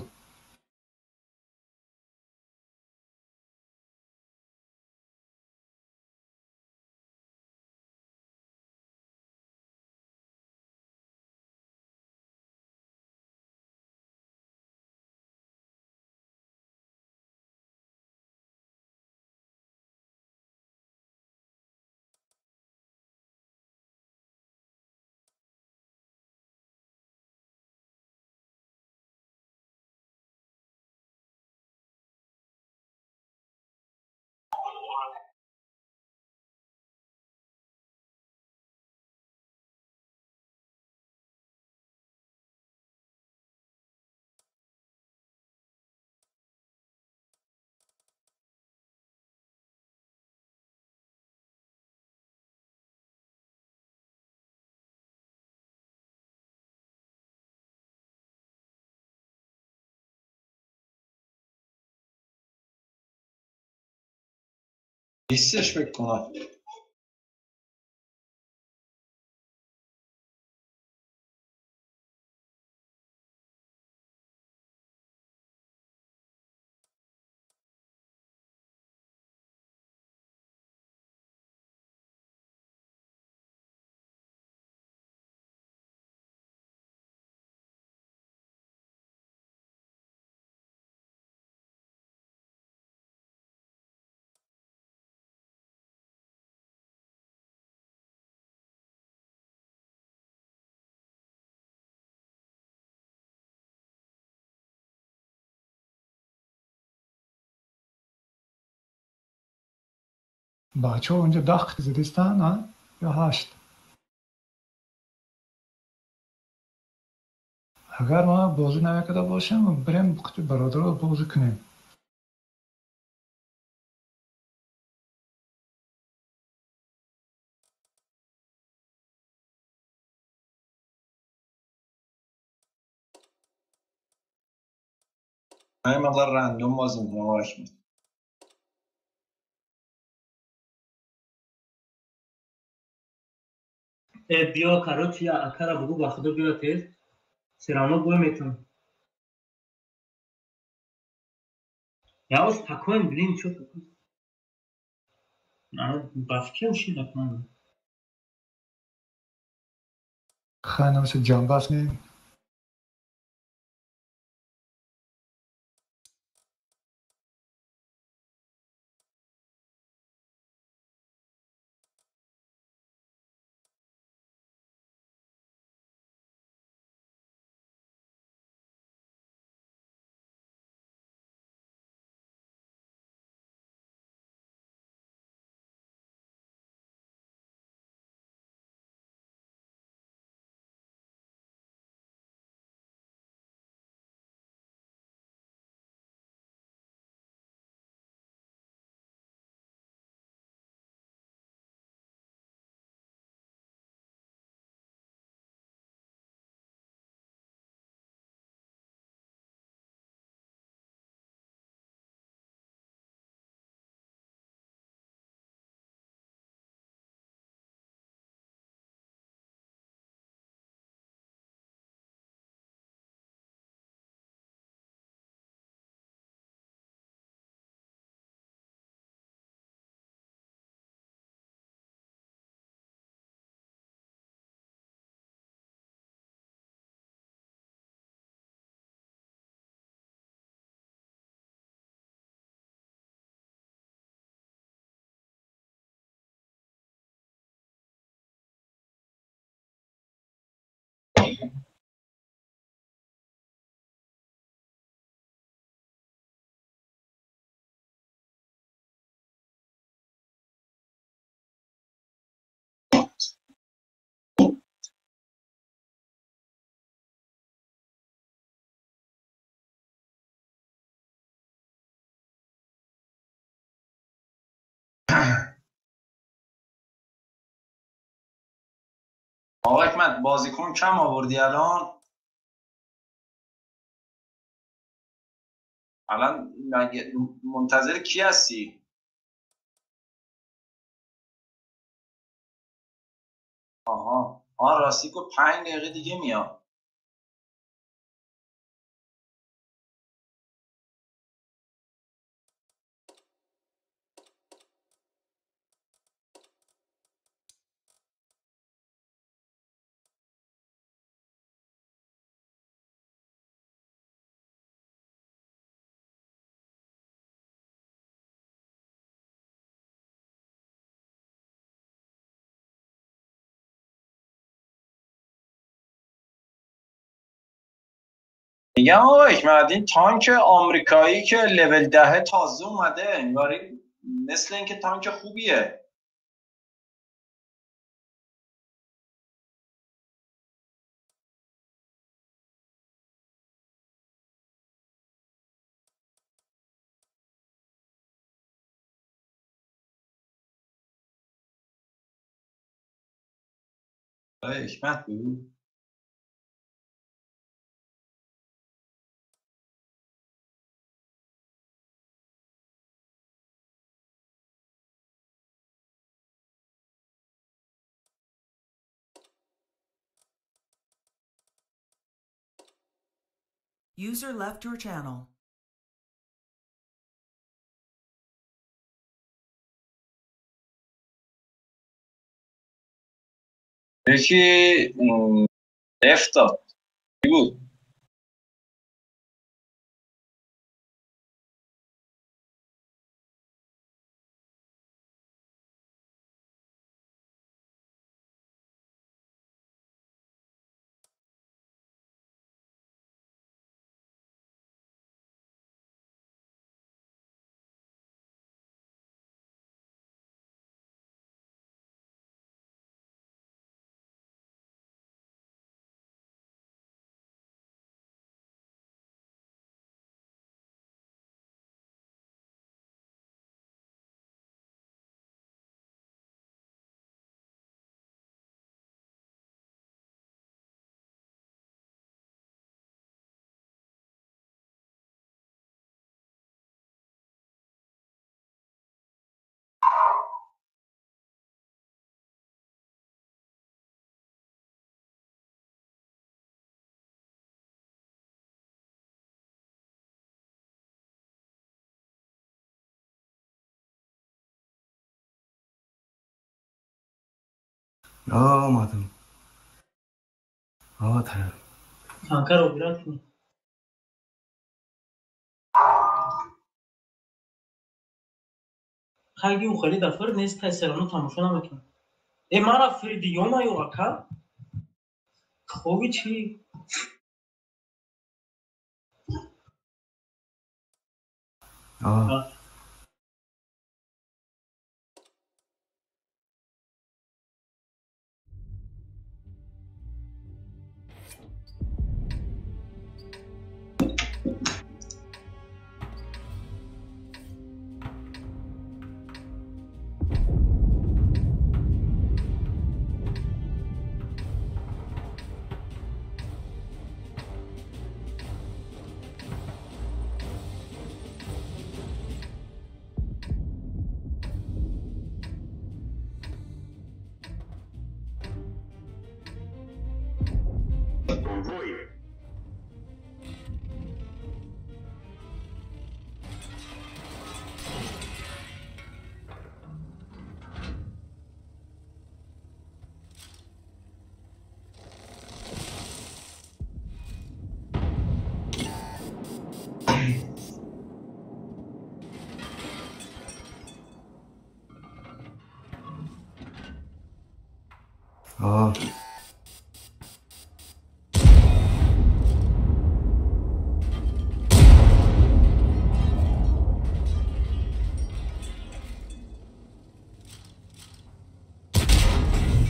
نیستش فکر کنم. Бачаҳо онҷо 10 задистанд, а? Ё 8? Агар ман бозӣ намекарда бошам, бирем бародаро бозӣ кунем. من یه مقدار رندوم بازی میکنم آقا حکمت. Биё, короче, я акара бугу, ба худо, биё тез. Все равно бой метавон. Я успокоен, блин, чё такое? Ба фикрам шид акман. Хай, намеша ҷанбаст кунем. آقا حکمت بازیکن کم آوردی الان؟ الان منتظر کی هستی؟ آها آ راستی که 5 دقیقه دیگه میاد. میگم آقا حکمت این تانک آمریکایی که لول 10 تازه اومده، انگاری مثل اینکه تانک خوبیه. آقا حکمت بود. User left your channel. یکی لفت داد. کی بود؟ Омадам. Тайёр. Танкаро убирать кун. Хайги ухали дафр нест, тай серано тамошо намекунам. Э, мара фриди ёмаю, ака? Хоби чӣ? Бой!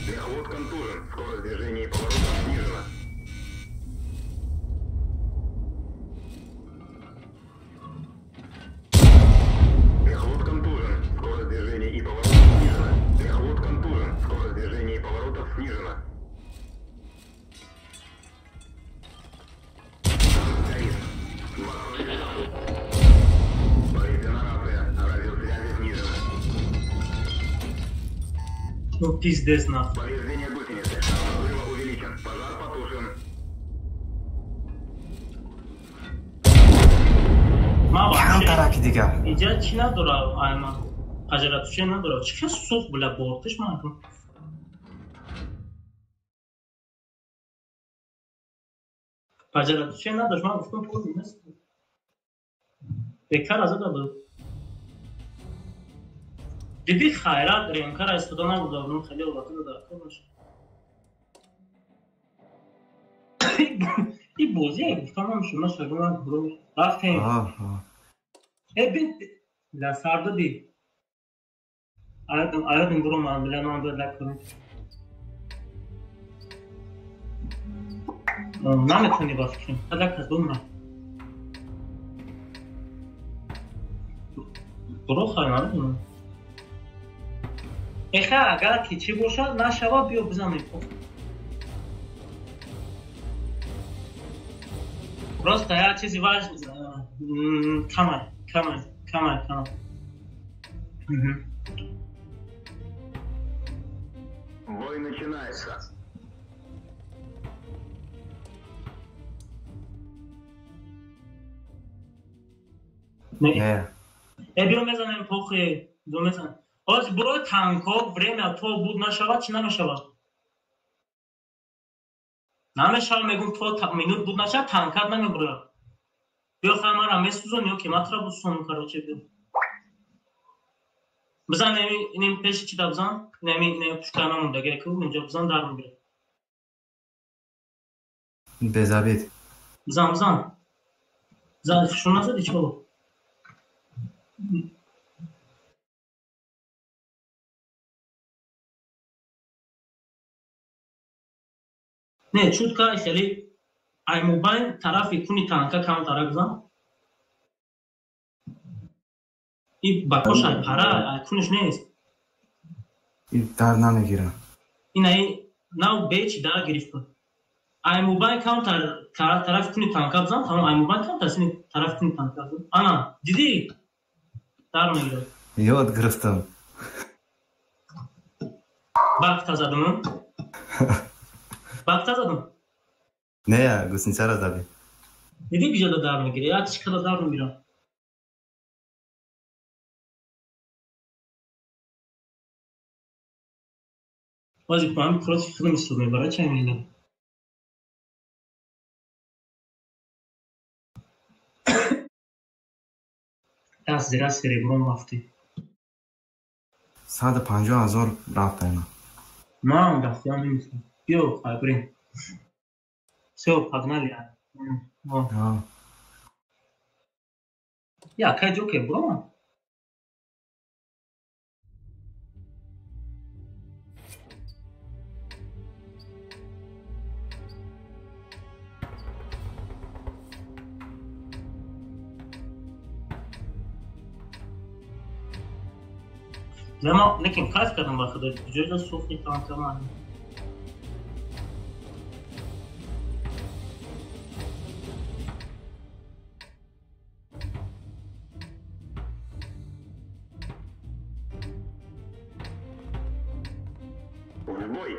Мехвод контужен. Скорость движения и поворотов снижена. Мехвод контужен. Скорость движения и поворотов снижена. Мехвод контужен. Скорость движения и поворотов снижена. Горит. Повреждена рация. Радиосвязи снижена. Ну пиздец нахуй. Повреждение гусеницы. Шанс взрыва увеличен. Пожар потушен. Камтараки дигар. Иҷа чӣ надора, айма? Ҳаҷаратуше надора. Чӣ хел сӯхт била бортиш ман. Ҳаҷаратуше надошт. Ман гуфтам пул нест. Бекар азада буд. Диди хайрат ремкара истода набуда, он хеле ҳолати дар кор бошад. И бозӣ гуфтам ҳам шума шагӯ бро рафтем. Э бин ла сарда ди. Аядим аядим бро ман била ман била кунем. Наметавонӣ ба фикрам. Ҳада кас бумра. Бро хай намедонам. Эха агар ки чӣ бошад нашавад биё бизанем. Просто як чизи важ камай, камай, камай, камай. Бой начинается. Не. Э биё мезанем похи, биё мезанем. Ҳозир барои танкҳо время то буд нашавад, чӣ намешавад? Намешавад, мегӯм то минут буд нашавад, танкат намебурад. Биё хай мара месӯзон ё ки ман тура бусӯзонам, короче биё. Бизан неми инем пеши чида бизан, неми неми пушкаи ман мондагия ку инҷо бизан дар мегирад. Безобид. Бизан, бизан. Бизан, шумо назадӣ чӣ бобо? Не, чутка хеле ай мобайн тарафи куни танка камтара бизан. И ба кош ай пара, ай куниш нест. И дар намегирам. Ин ай нав бечи дар гирифта. Ай мобайн камтар тарафи куни танка бизан, тамом ай мобайн камтар сини тарафи куни танка бизан. Ана, дидӣ? Дар мегирад. Ёд гирифтам. Бакта задам. Бакта задам. Не, гусеницара задӣ. Дидӣ биҷода дар мегирад, як чӣ қадар дар мегирад. Баъзе ҳами против худам истифода мебарад, ча меҳлад. Даст зира серебром рафтӣ. 150,000 рафтайма. Ман рафтиам немислам. Биё, хайбрин. Всё, погнали. Я, кай ҷоке буром? Лема, неким кайф кардам ба худо, ҷоҷо сӯхти танкаман. В бой!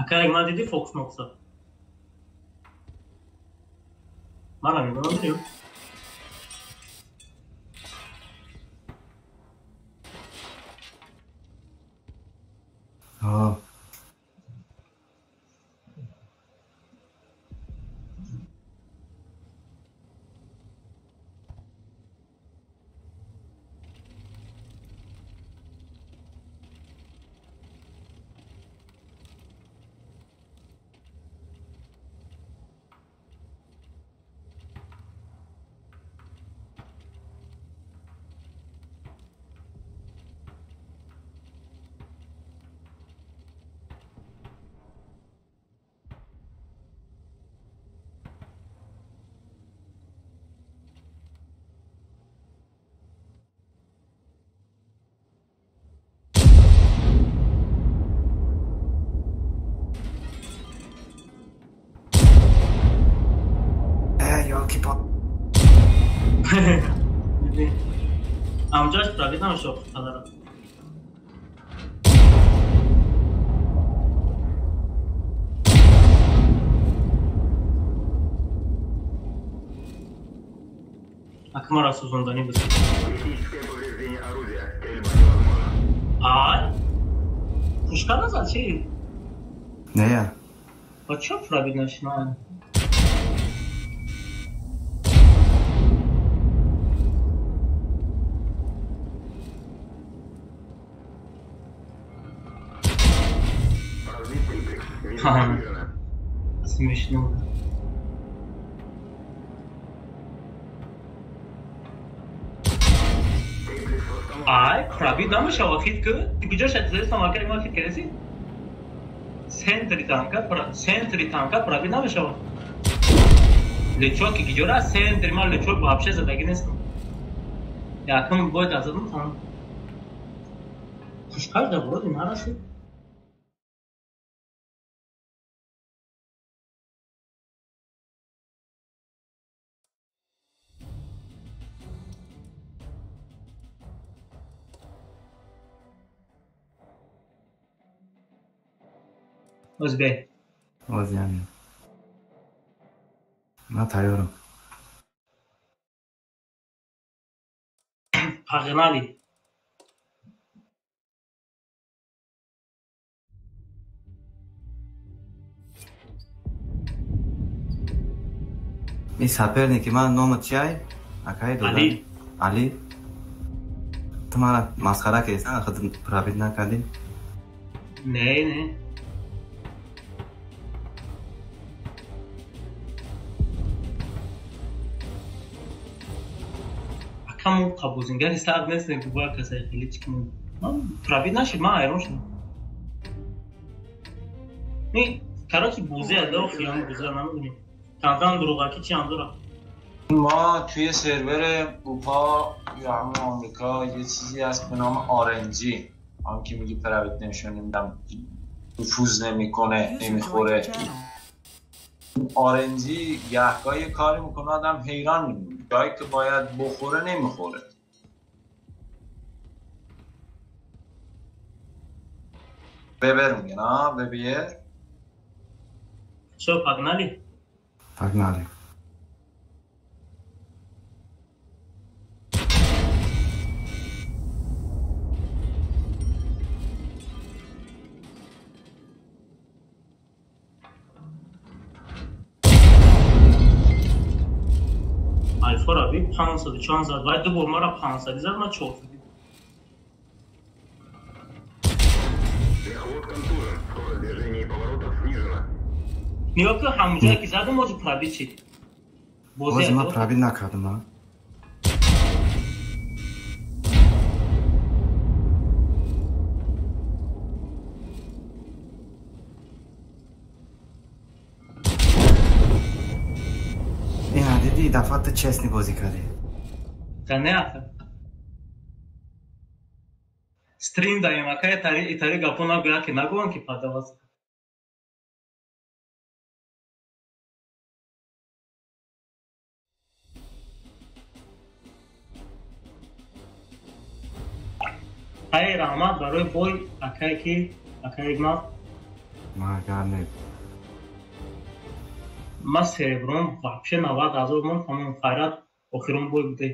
Акай ма диди фокус мокса. Мана мегӯям. Ҳа. Амҷош пробит намешавад падара. Акмара сӯзонданӣ буд. Критическое повреждение орудия. Стрельба невозможна. Ай? Пушка назад чи? Не я. Ба чё пробит нашина? Смешно. Ай, пробит намешавад хит ки? Ту куҷо шадизаистам акаи ма хит кардеси? Центри танка пробит намешавад. Лечоки киҷора центри ман лечок вообще задагӣ нестам. Якум бой дазадам там. Пушкаш да вроде нарасид. Озбей. Озями. Ман тайёрам. Погнали. Ин соперники ман номат чиай? Акай дода? Али. Али? Ту мара масхара кардӣ, худ пробит накардӣ? Не, не. Акаму қабузингари сар нест, губа касай хеле чӣ кунам. Ман пробит нашид, ман ҳайрон шудам. Не, короче, бозӣ адо хиён бозӣ намедонем. Танзан дурӯғакӣ чӣ ҳам дорад. ما توی سرور اروپا یا همون آمریکا یه چیزی هست به نام RNG، هم که میگی پرایوت نمیشه، نمیدونم نفوذ نمیکنه، نمیخوره. RNG گهگاهی یه کاری میکنه آدم حیران میمونه، جایی که باید بخوره نمیخوره. Вебер میگن ها وبیر. Всё, погнали? Погнали. Альфа раби 500 чанд зад вай ду бор мара 500 зад ман 400. Мехвод контужен. Скорость движения и поворотов снижена. Нигоҳ кун ҳамонҷое ки задам ҳозир пробит шид. Бози ман пробит накардам, а? Ина диди дафъа ту честни бозӣ кардӣ. Да не аха. Стрим даем, ака итари гапо нагӯяд ки нагӯям ки падаваз. Ай раҳмат барои бой акае ки акаи ман. Магар не. Ман серебром вообще 90 000 мон тамом хайрат охирон бой буде.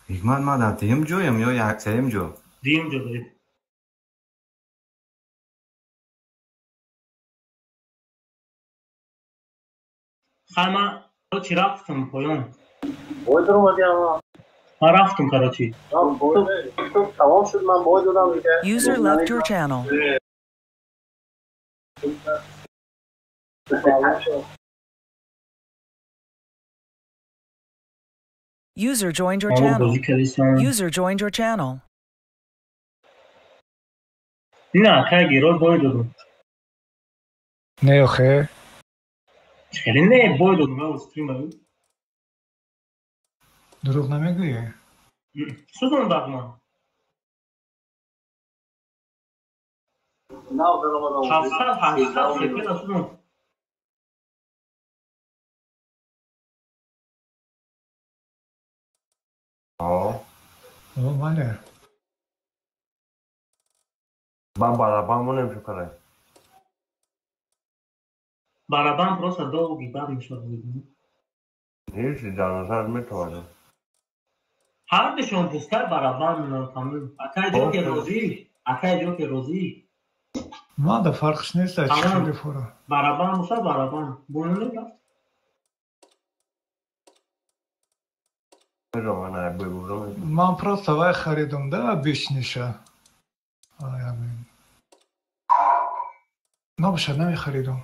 Ҳикмат ман дар дуюм ҷоям ё сеюм ҷо? Дуюм ҷо доред. Хай ман короче рафтам поён. Бой даромадӣ ама. Ман рафтам короче. Тамом шуд ман бой додам дига. User left your channel. User joined your channel. User joined your channel. Не, акай герой бой додам. Не охе. Хеле не бой додам, ман стрим дурӯғ намегӯӣ? Сӯзон бад ман. Нав даромадам. 700 800 секунда сӯзон. О. О, бале. Ба барабан монем чӣ кора? Барабан просто долгий бад мешавад. Ҳеҷ дар назар метавонад. Ҳардушон пускай барабан мемонанд тамом. Акай ҷоке розӣ, акай ҷоке розӣ. Ман да фарқш нест аз чӣ хеле фора. Барабан боша барабан. Бонем рафт. Ман просто вай харидам да бишниша. Набошад намехаридам.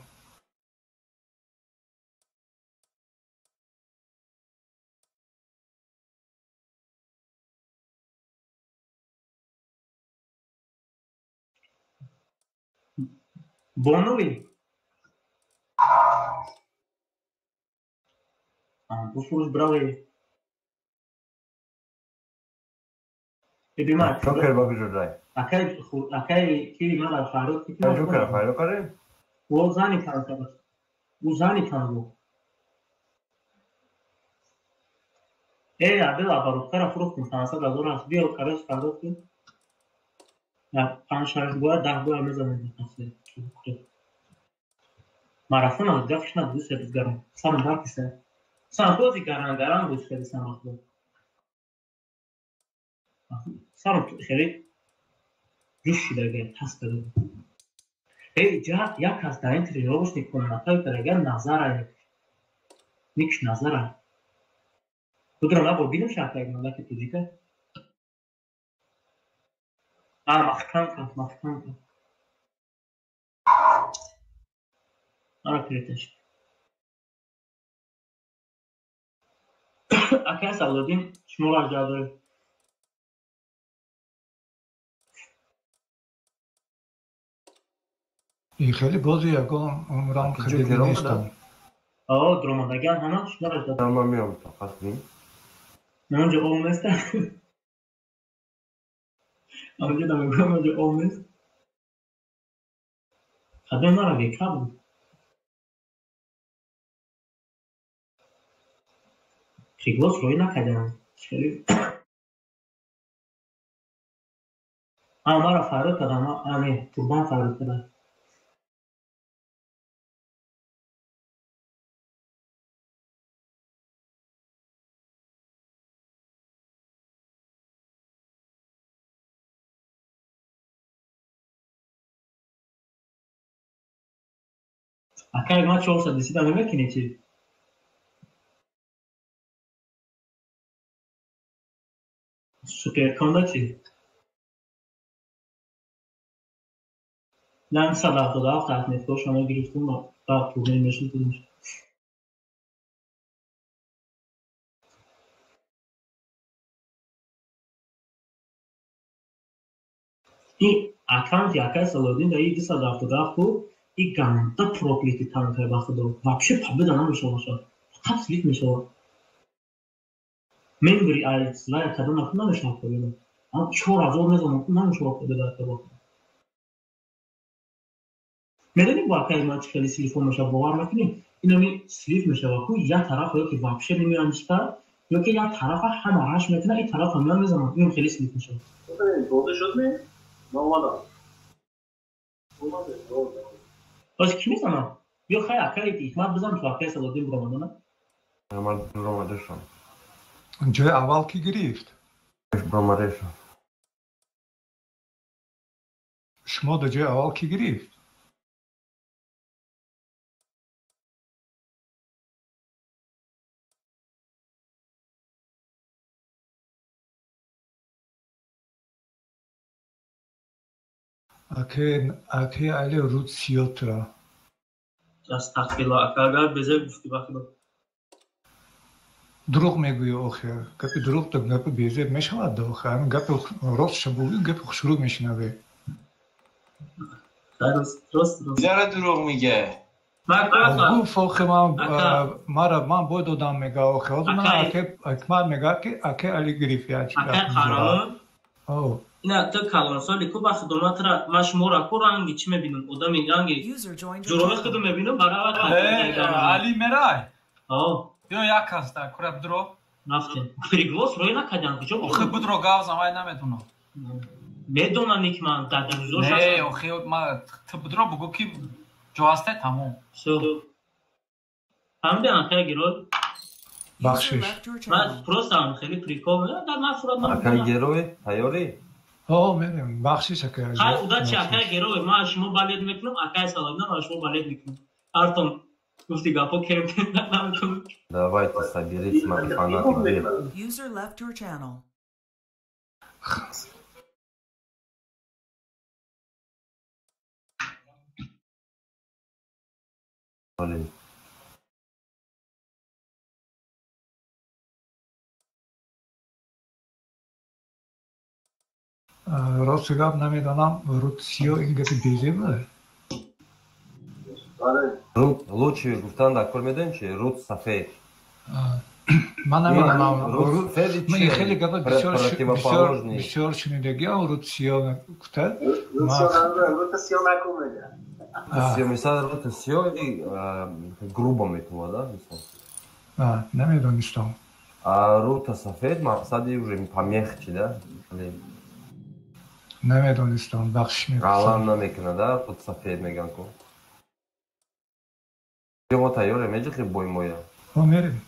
Бонуи? Бу фурӯш браве. Бибиман. Ҷокер ба куҷо дай? Акай акай ки мара фарёд ки. Ҷокер фарёд кардем? Ӯ зани кан кард. Ӯ зани кан буд. Э, адел абарухтара фурӯхтем 500 000 аст. Биё караш фарёд кун. 5-6 бояд 10 бояд мезанем. Марафон аз гафш набуд себиз гарон. Сарам баркиса. Сарам бози гаран гаран буд хеле сарам буд. Сарам хеле ҷӯш шидага тас када. Эй ҷа як кас дар ин тренировочный комнатаи карага назара никш назара. Будро набо бинам шахтаг мамлаки тоҷика. А маҳкам кард, маҳкам кард. Ара креташ. Акай Салодин шуморо аҷаб доред. И хеле бози ягон умрам харида нестам. О, дромадаган ҳама шуморо аҷаб. Ман меом то қасдим. Ман онҷо ов нестам. Онҷо намегӯям, онҷо ов нест. Хадом мара века буд. Приглас рӯй накардам. Хеле Маро фарёд кардам, не, Қурбон фарёд кардам. Акай ма 410 намекунӣ чи? Суперконда чи? Нам 177 отметкош ама гирифтум, ба турнир мешуд. Ин аккаунти акай Салодин да и 277 ку и ганда проклятый танкай ба худо. Вообще победа намешавад. Фақат слив мешавад. Мембри ай слай кадан наку намешавад победа. Ам 4000 мезанам ку намешавад победа кадан. Медонӣ бо акай ман чӣ хеле слифо мешавад, бовар мекунӣ? Инами слив мешавад ку як тараф ё ки вообще намеоянд чита, ё ки як тарафа ҳама раш мекунад, ин тарафа меоянд мезананд. Ин хеле слив мешавад. Бозӣ шуд ми? Ман омадам. Боз ки мезанад? Биё хай акай Ҳикмат бизан ту акай Салодин биромадана. Ман биромадашам. Ҷои аввал ки гирифт? Биромадашам. Шумо дар ҷои аввал ки гирифт? Аке али руд сиётра. Астағфируллоҳ, ака агар безеб гуфтӣ ба худо. Дурӯғ мегӯӣ охир. Гапи дурӯғ то гапи безеб мешавад охир. Ҳамин гапи ростша бугӯӣ, гапи хушрӯ мешунавӣ. Рост рост. Чаро дурӯғ меге? Гуфт охир мара ман бой додам мега охир. Ҳозир ман аке Ҳикмат мега ки аке али гирифт я чи. Ака Қаҳрамон? О. Ина ту калонсоли ку ба хидматра ман шуморо ку ранги чӣ мебинам? Одами ранги ҷурои худу мебинам баравар. Али мерай. О. Биё як кас да кура бидро. Рафтем. Приглас рӯй накардам куҷо? Охи бидро гавзам вай намедонам. Медонам ки ман дар дарузош Не, охи ма ту бидро бугӯ ки ҷо ҳастай тамом. Всё. Фаҳмидам акай Герой? Бахшиш. Ман просто хеле прикол. Дар ман сурат Акай Герой, тайёрӣ? О, мерем. Бахшиш акай. Хай удачи акай Герой. Ман шумо балет мекунам, акай Салодин ман шумо балет мекунам. Артон гуфти гапо кем намекунам. Давайте соберитесь, фанаты. User left your channel. Рости гап намедонам, руд сиё ин гапи безеб буд? Руд лучше гуфтан дар кор медонем чи? Руд сафед. Ман намедонам. Ман ин хеле гапа бисёр шунидагиам, руд сиё гуфта. Руд сиё накун мега. Сиё мисал руд сиё грубо метавонад, да, мисал. Намедонистам. А руд сафед мақсади уже помягче, да? Намедонистам, бахшиш мепурсам. Ғалам намекунад, да? Руд сафед меган ку. Мо тайёрем, меҷихи бой моя? Мо мерем.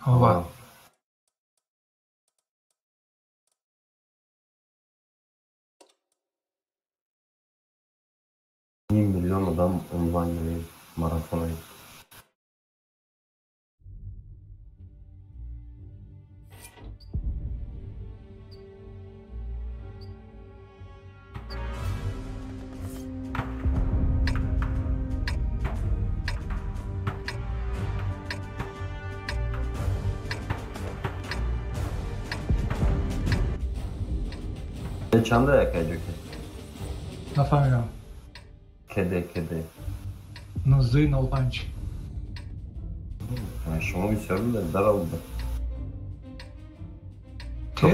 Ова. Ним миллион одам онлайн марафони. Чанда якай ҷоки? Нафаҳмидам. Кеде, кеде? 19:05. Шумо бисёр будед, даровуда.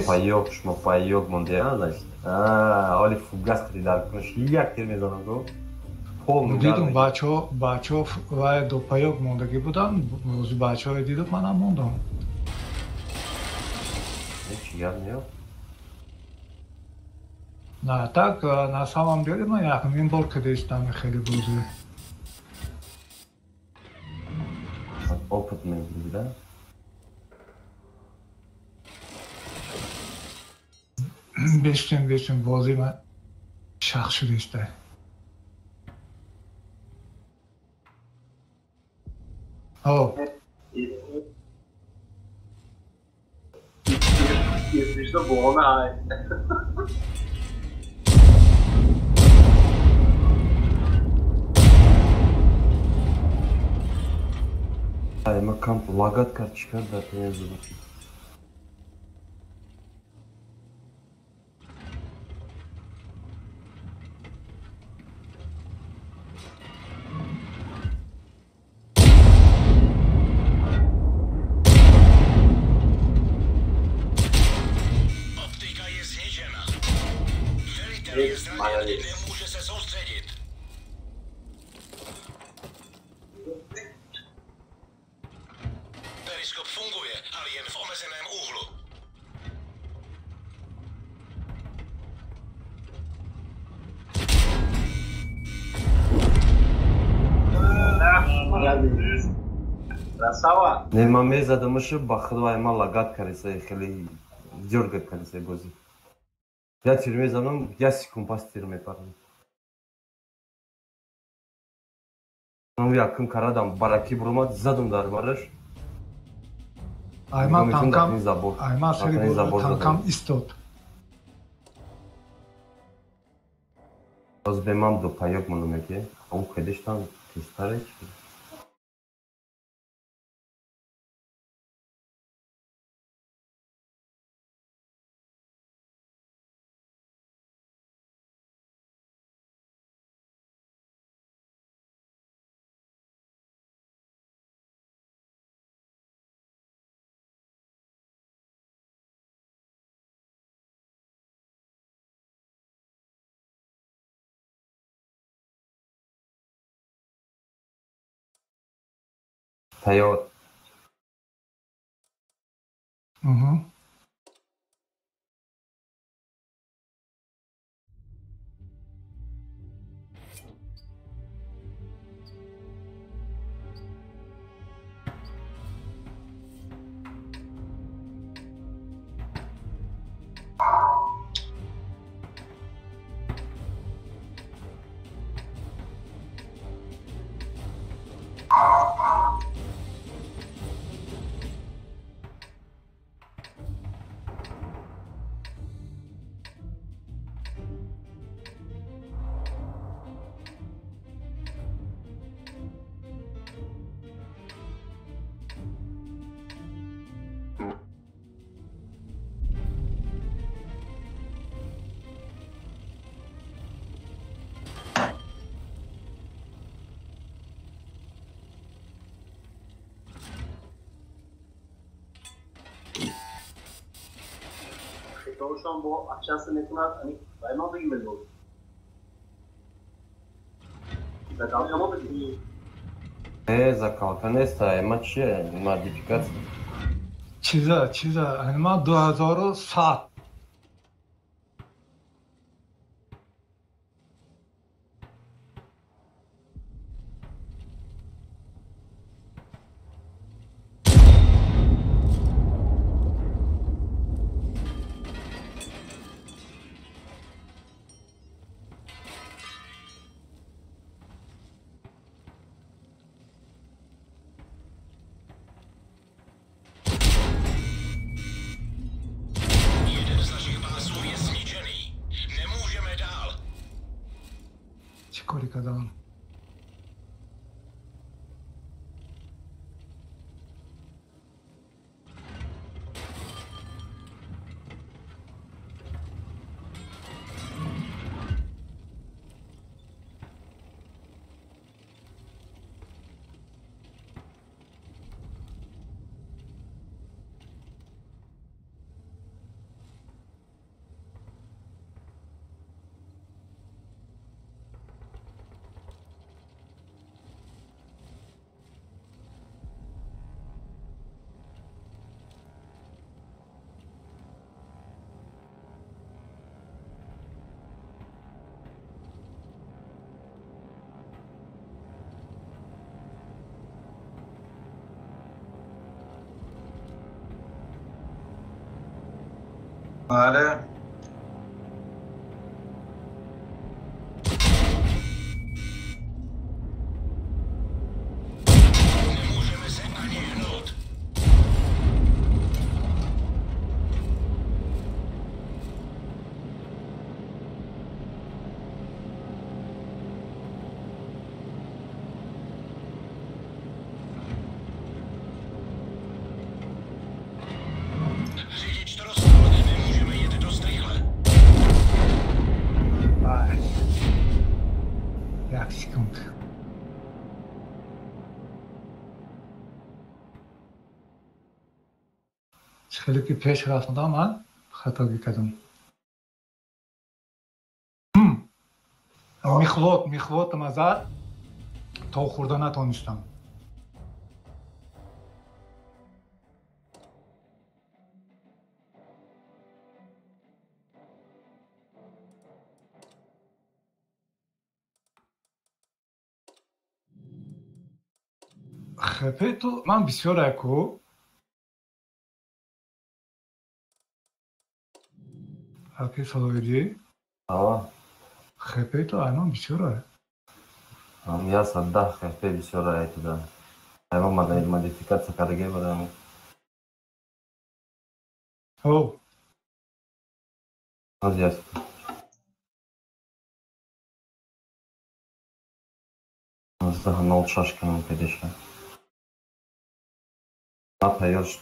Паёк, шумо паёк монде, а, значит? Ҳоли фугас қити дар кунаш як тир мезанам го. Дидум бачаҳо вай допаёк мондагӣ буданд, бози бачаҳое дидум, манам мондам. Чӣ гап неё? На, так, на самом деле ман якумин бор кадестам хеле бозӣ. Опыт мегирӣ, да? Бештем бозӣ ман шах шудиста. О. Что было? Ай, ма камп лагат кард, чӣ кард дар тенезу? Не, ман мезадамашу ба худо ай ман лагат кардиса, хеле дёргат кардиса бозӣ. Я тир мезанам, я секунд пас тир мепарам. Ман якум карадам, бараки буромад, задум дар бараш. Ай ман танкам, ай ман сари танкам истод. Боз бе ман ду паёк монам яке, ау кедештан тезтаре чӣ? Тайёр. Угу. Хитошон бо общаться метунад, ани вай ма бигим бел. Закалка ма бигим. Закалка неста, ма чие, модификация. Чиза, ма 2100. Кадам. بله. Хеле ки пеш рафтам, ман хатогӣ кардам. Михлотам зад, то хӯрда натонистам. Хепету ман бисёр аку аки салоидӣ. Хепету айман бисёр ай. Я садда хепе бисёр ай туда. Айман модификация кардаге барам. О. Аз яст. Аз нол шаш канам кадеша. Ма тайёр шуд.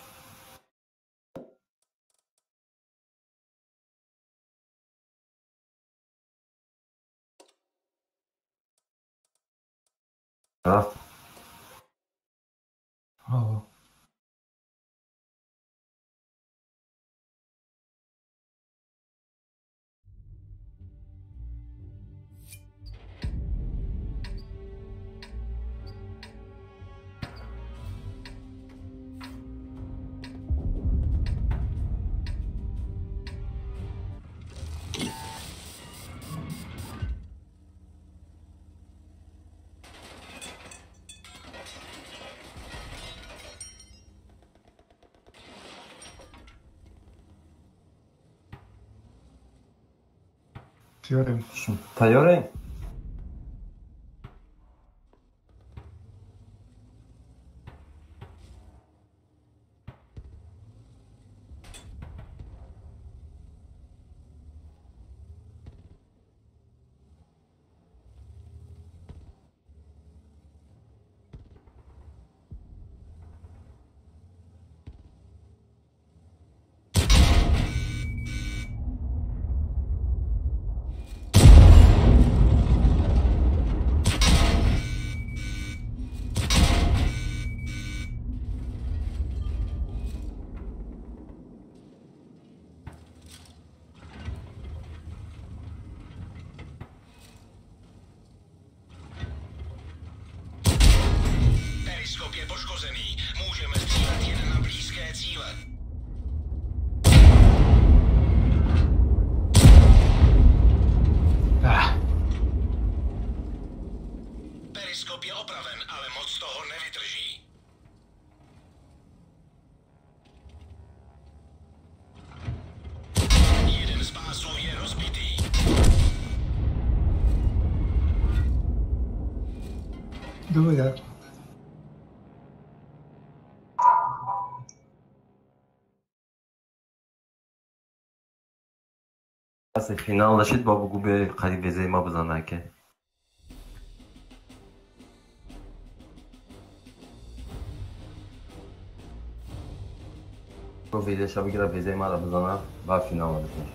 Рафт. Тайёрем. Тайёрем? Periskop je poškozený. Můžeme střílet jen na blízké cíle. Periskop je opraven, ale moc toho nevydrží. Jeden z pásů je rozbitý. Добре. Финал дашид бо бугу биёи қариб везаи ма бизана аке. Везаша бигира, везаи мара бизана ва финал дашид.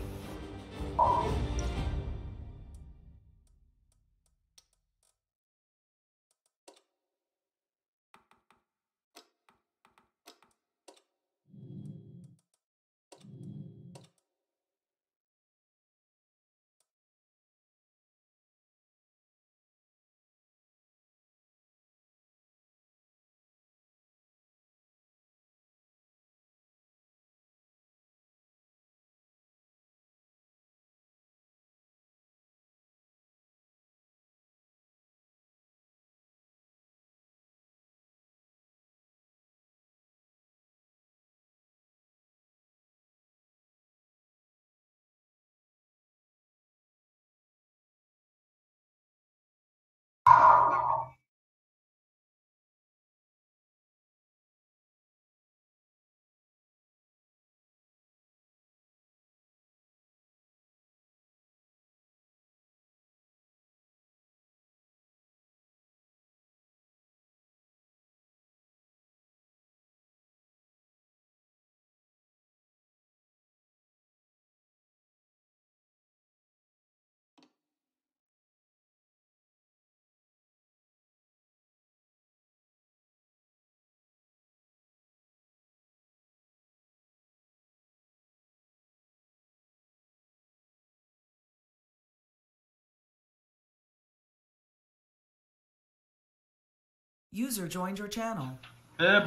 User joined your channel.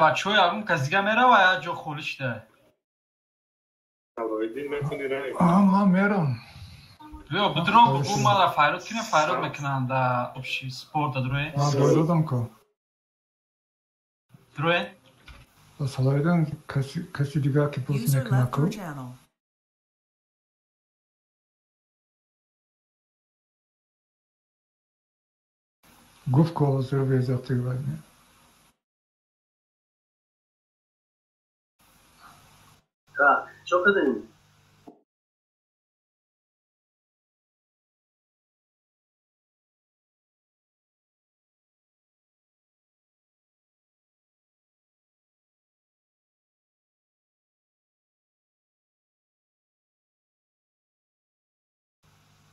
Бачаҳо, ягон кас дига мерава, як ҷо холӣ шуда. Ман мерам. Биё, бидро, бугӯ мара файрод кине, файрод мекунанд да общий спорта дроен. Ман додам ко. Дроен? Салоидин каси дига ки боз User мекуна left ку. your channel. Гуфт ко ҳозир безактивать. Так, чё кардем?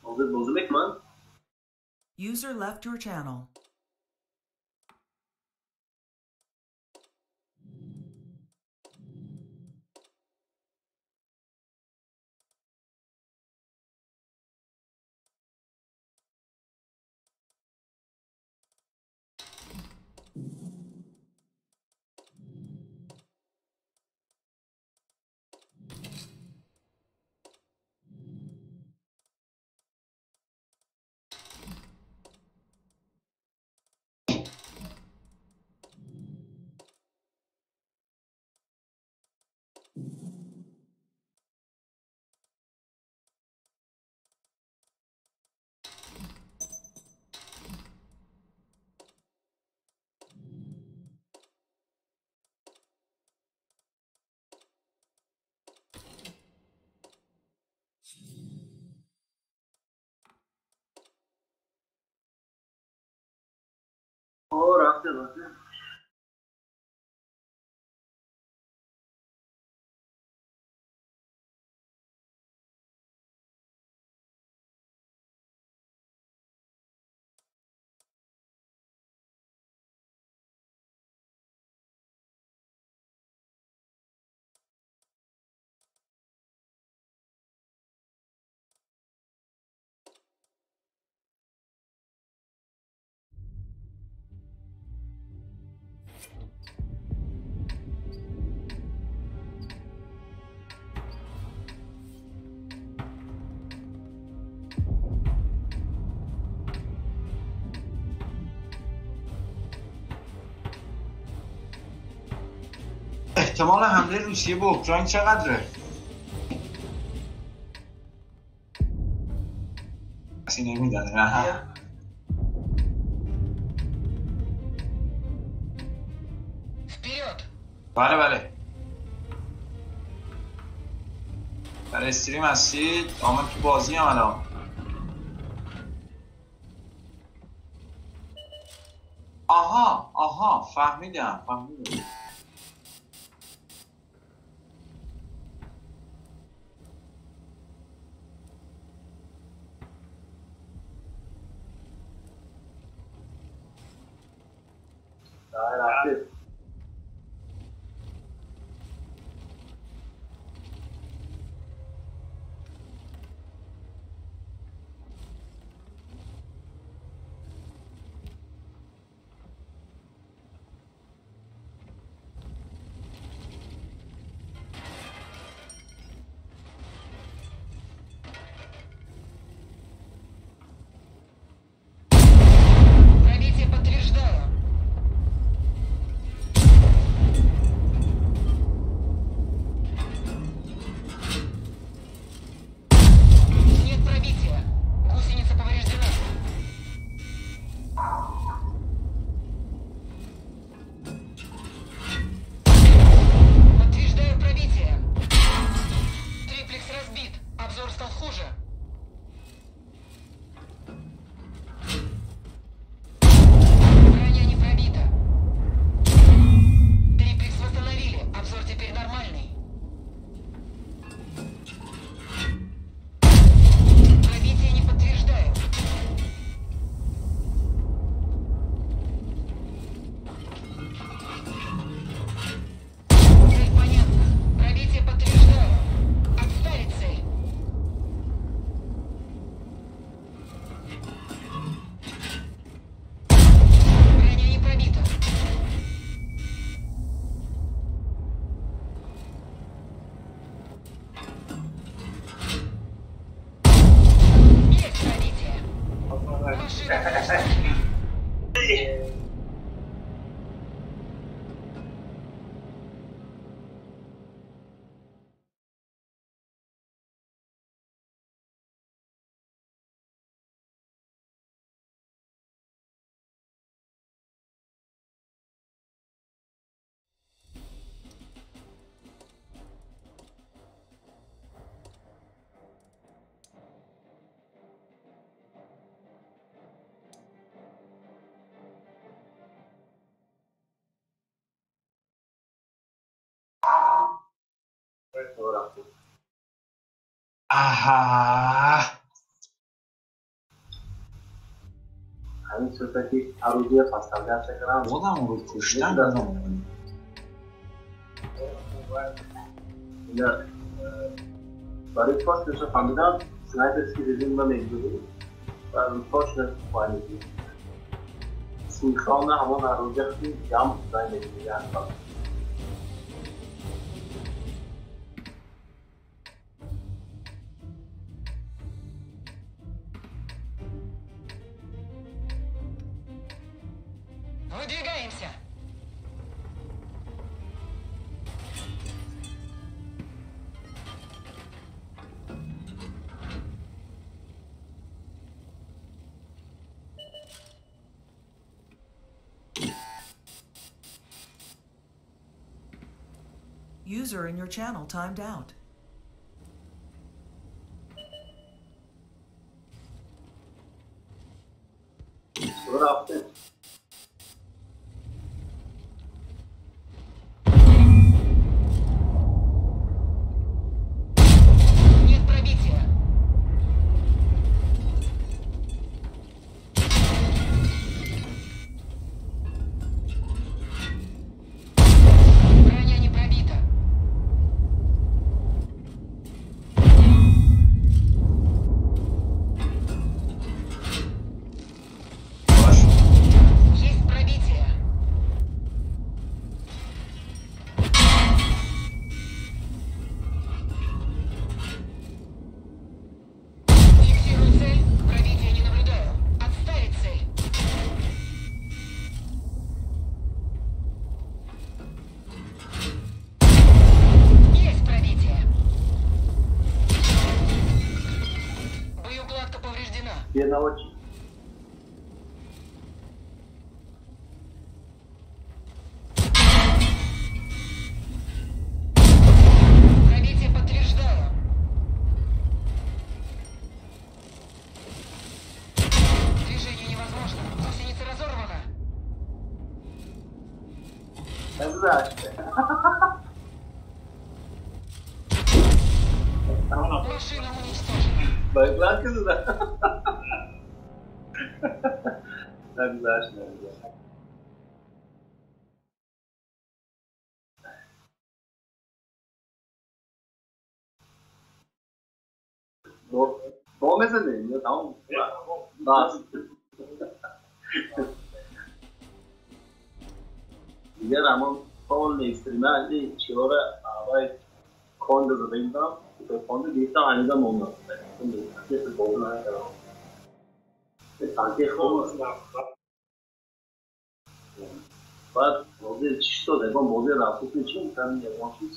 Ҳозир бозӣ мекунанд? User left your channel. О, рафте, рафте. احتمال حمله روسیه به اوکراین چقدره؟ کسی نمیدونه نه؟ بله بله، برای stream هستید؟ آمد تو بازی هم الان. آها آها، فهمیدم فهمیدم. рафте. Пробитие подтверждаю. Аҳа. Ҳамин сурта ки орудия поставляться кардам. Худам ро куштан. Барои точно фаҳмидам снайперский режим намегузорӣ ва точно фаҳмидӣ. Синхронно ҳамон орудия ки ҷамъ зай мегирад. Выдвигаемся. User in your channel timed out. Нет пробития. Броня не пробита. Есть пробитие. Фиксирую цель. Пробития не наблюдаю. Отставить цель. Есть пробитие. Боеукладка повреждена. Пробитие подтверждаю. Движение невозможно. Гусеница разорвана. Машина уничтожена. Боекладка сюда. Нагзашна. Бо мезанем, я там. Бас. Дигар ҳамон полный экстремальный чиҳоро аввал конда зада будам, конда гирифтам, ҳанӯзам мондам. Бозӣ накардам. Танки хуб. Баъд бозӣ чӣ шуд? Ягон бозӣ рафт чӣ? Там ягон чиз.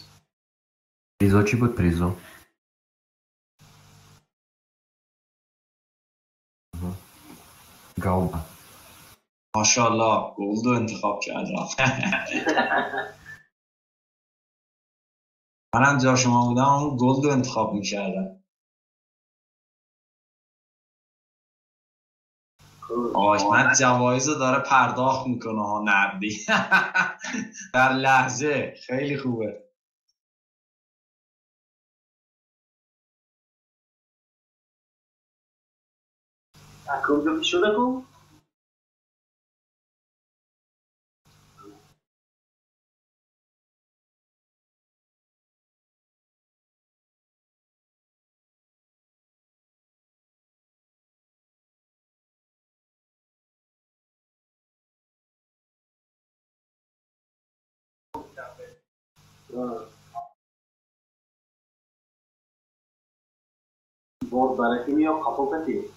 Призо чӣ буд призо? Галба. ماشاءالله گلدو انتخاب کردم. منم جا شما بودم اون گلدو انتخاب میکردم. آش من جوایز رو داره پرداخت میکنه ها نقدی. در لحظه. خیلی خوبه. کجا شده کو؟ باز برای میاد خفا کسی.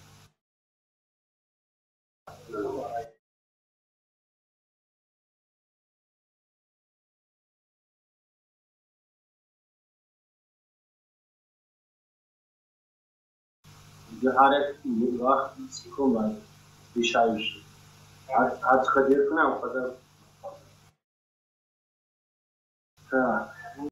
هر وقت سیکون بیشتر هر چقدر کنم خدا. Так.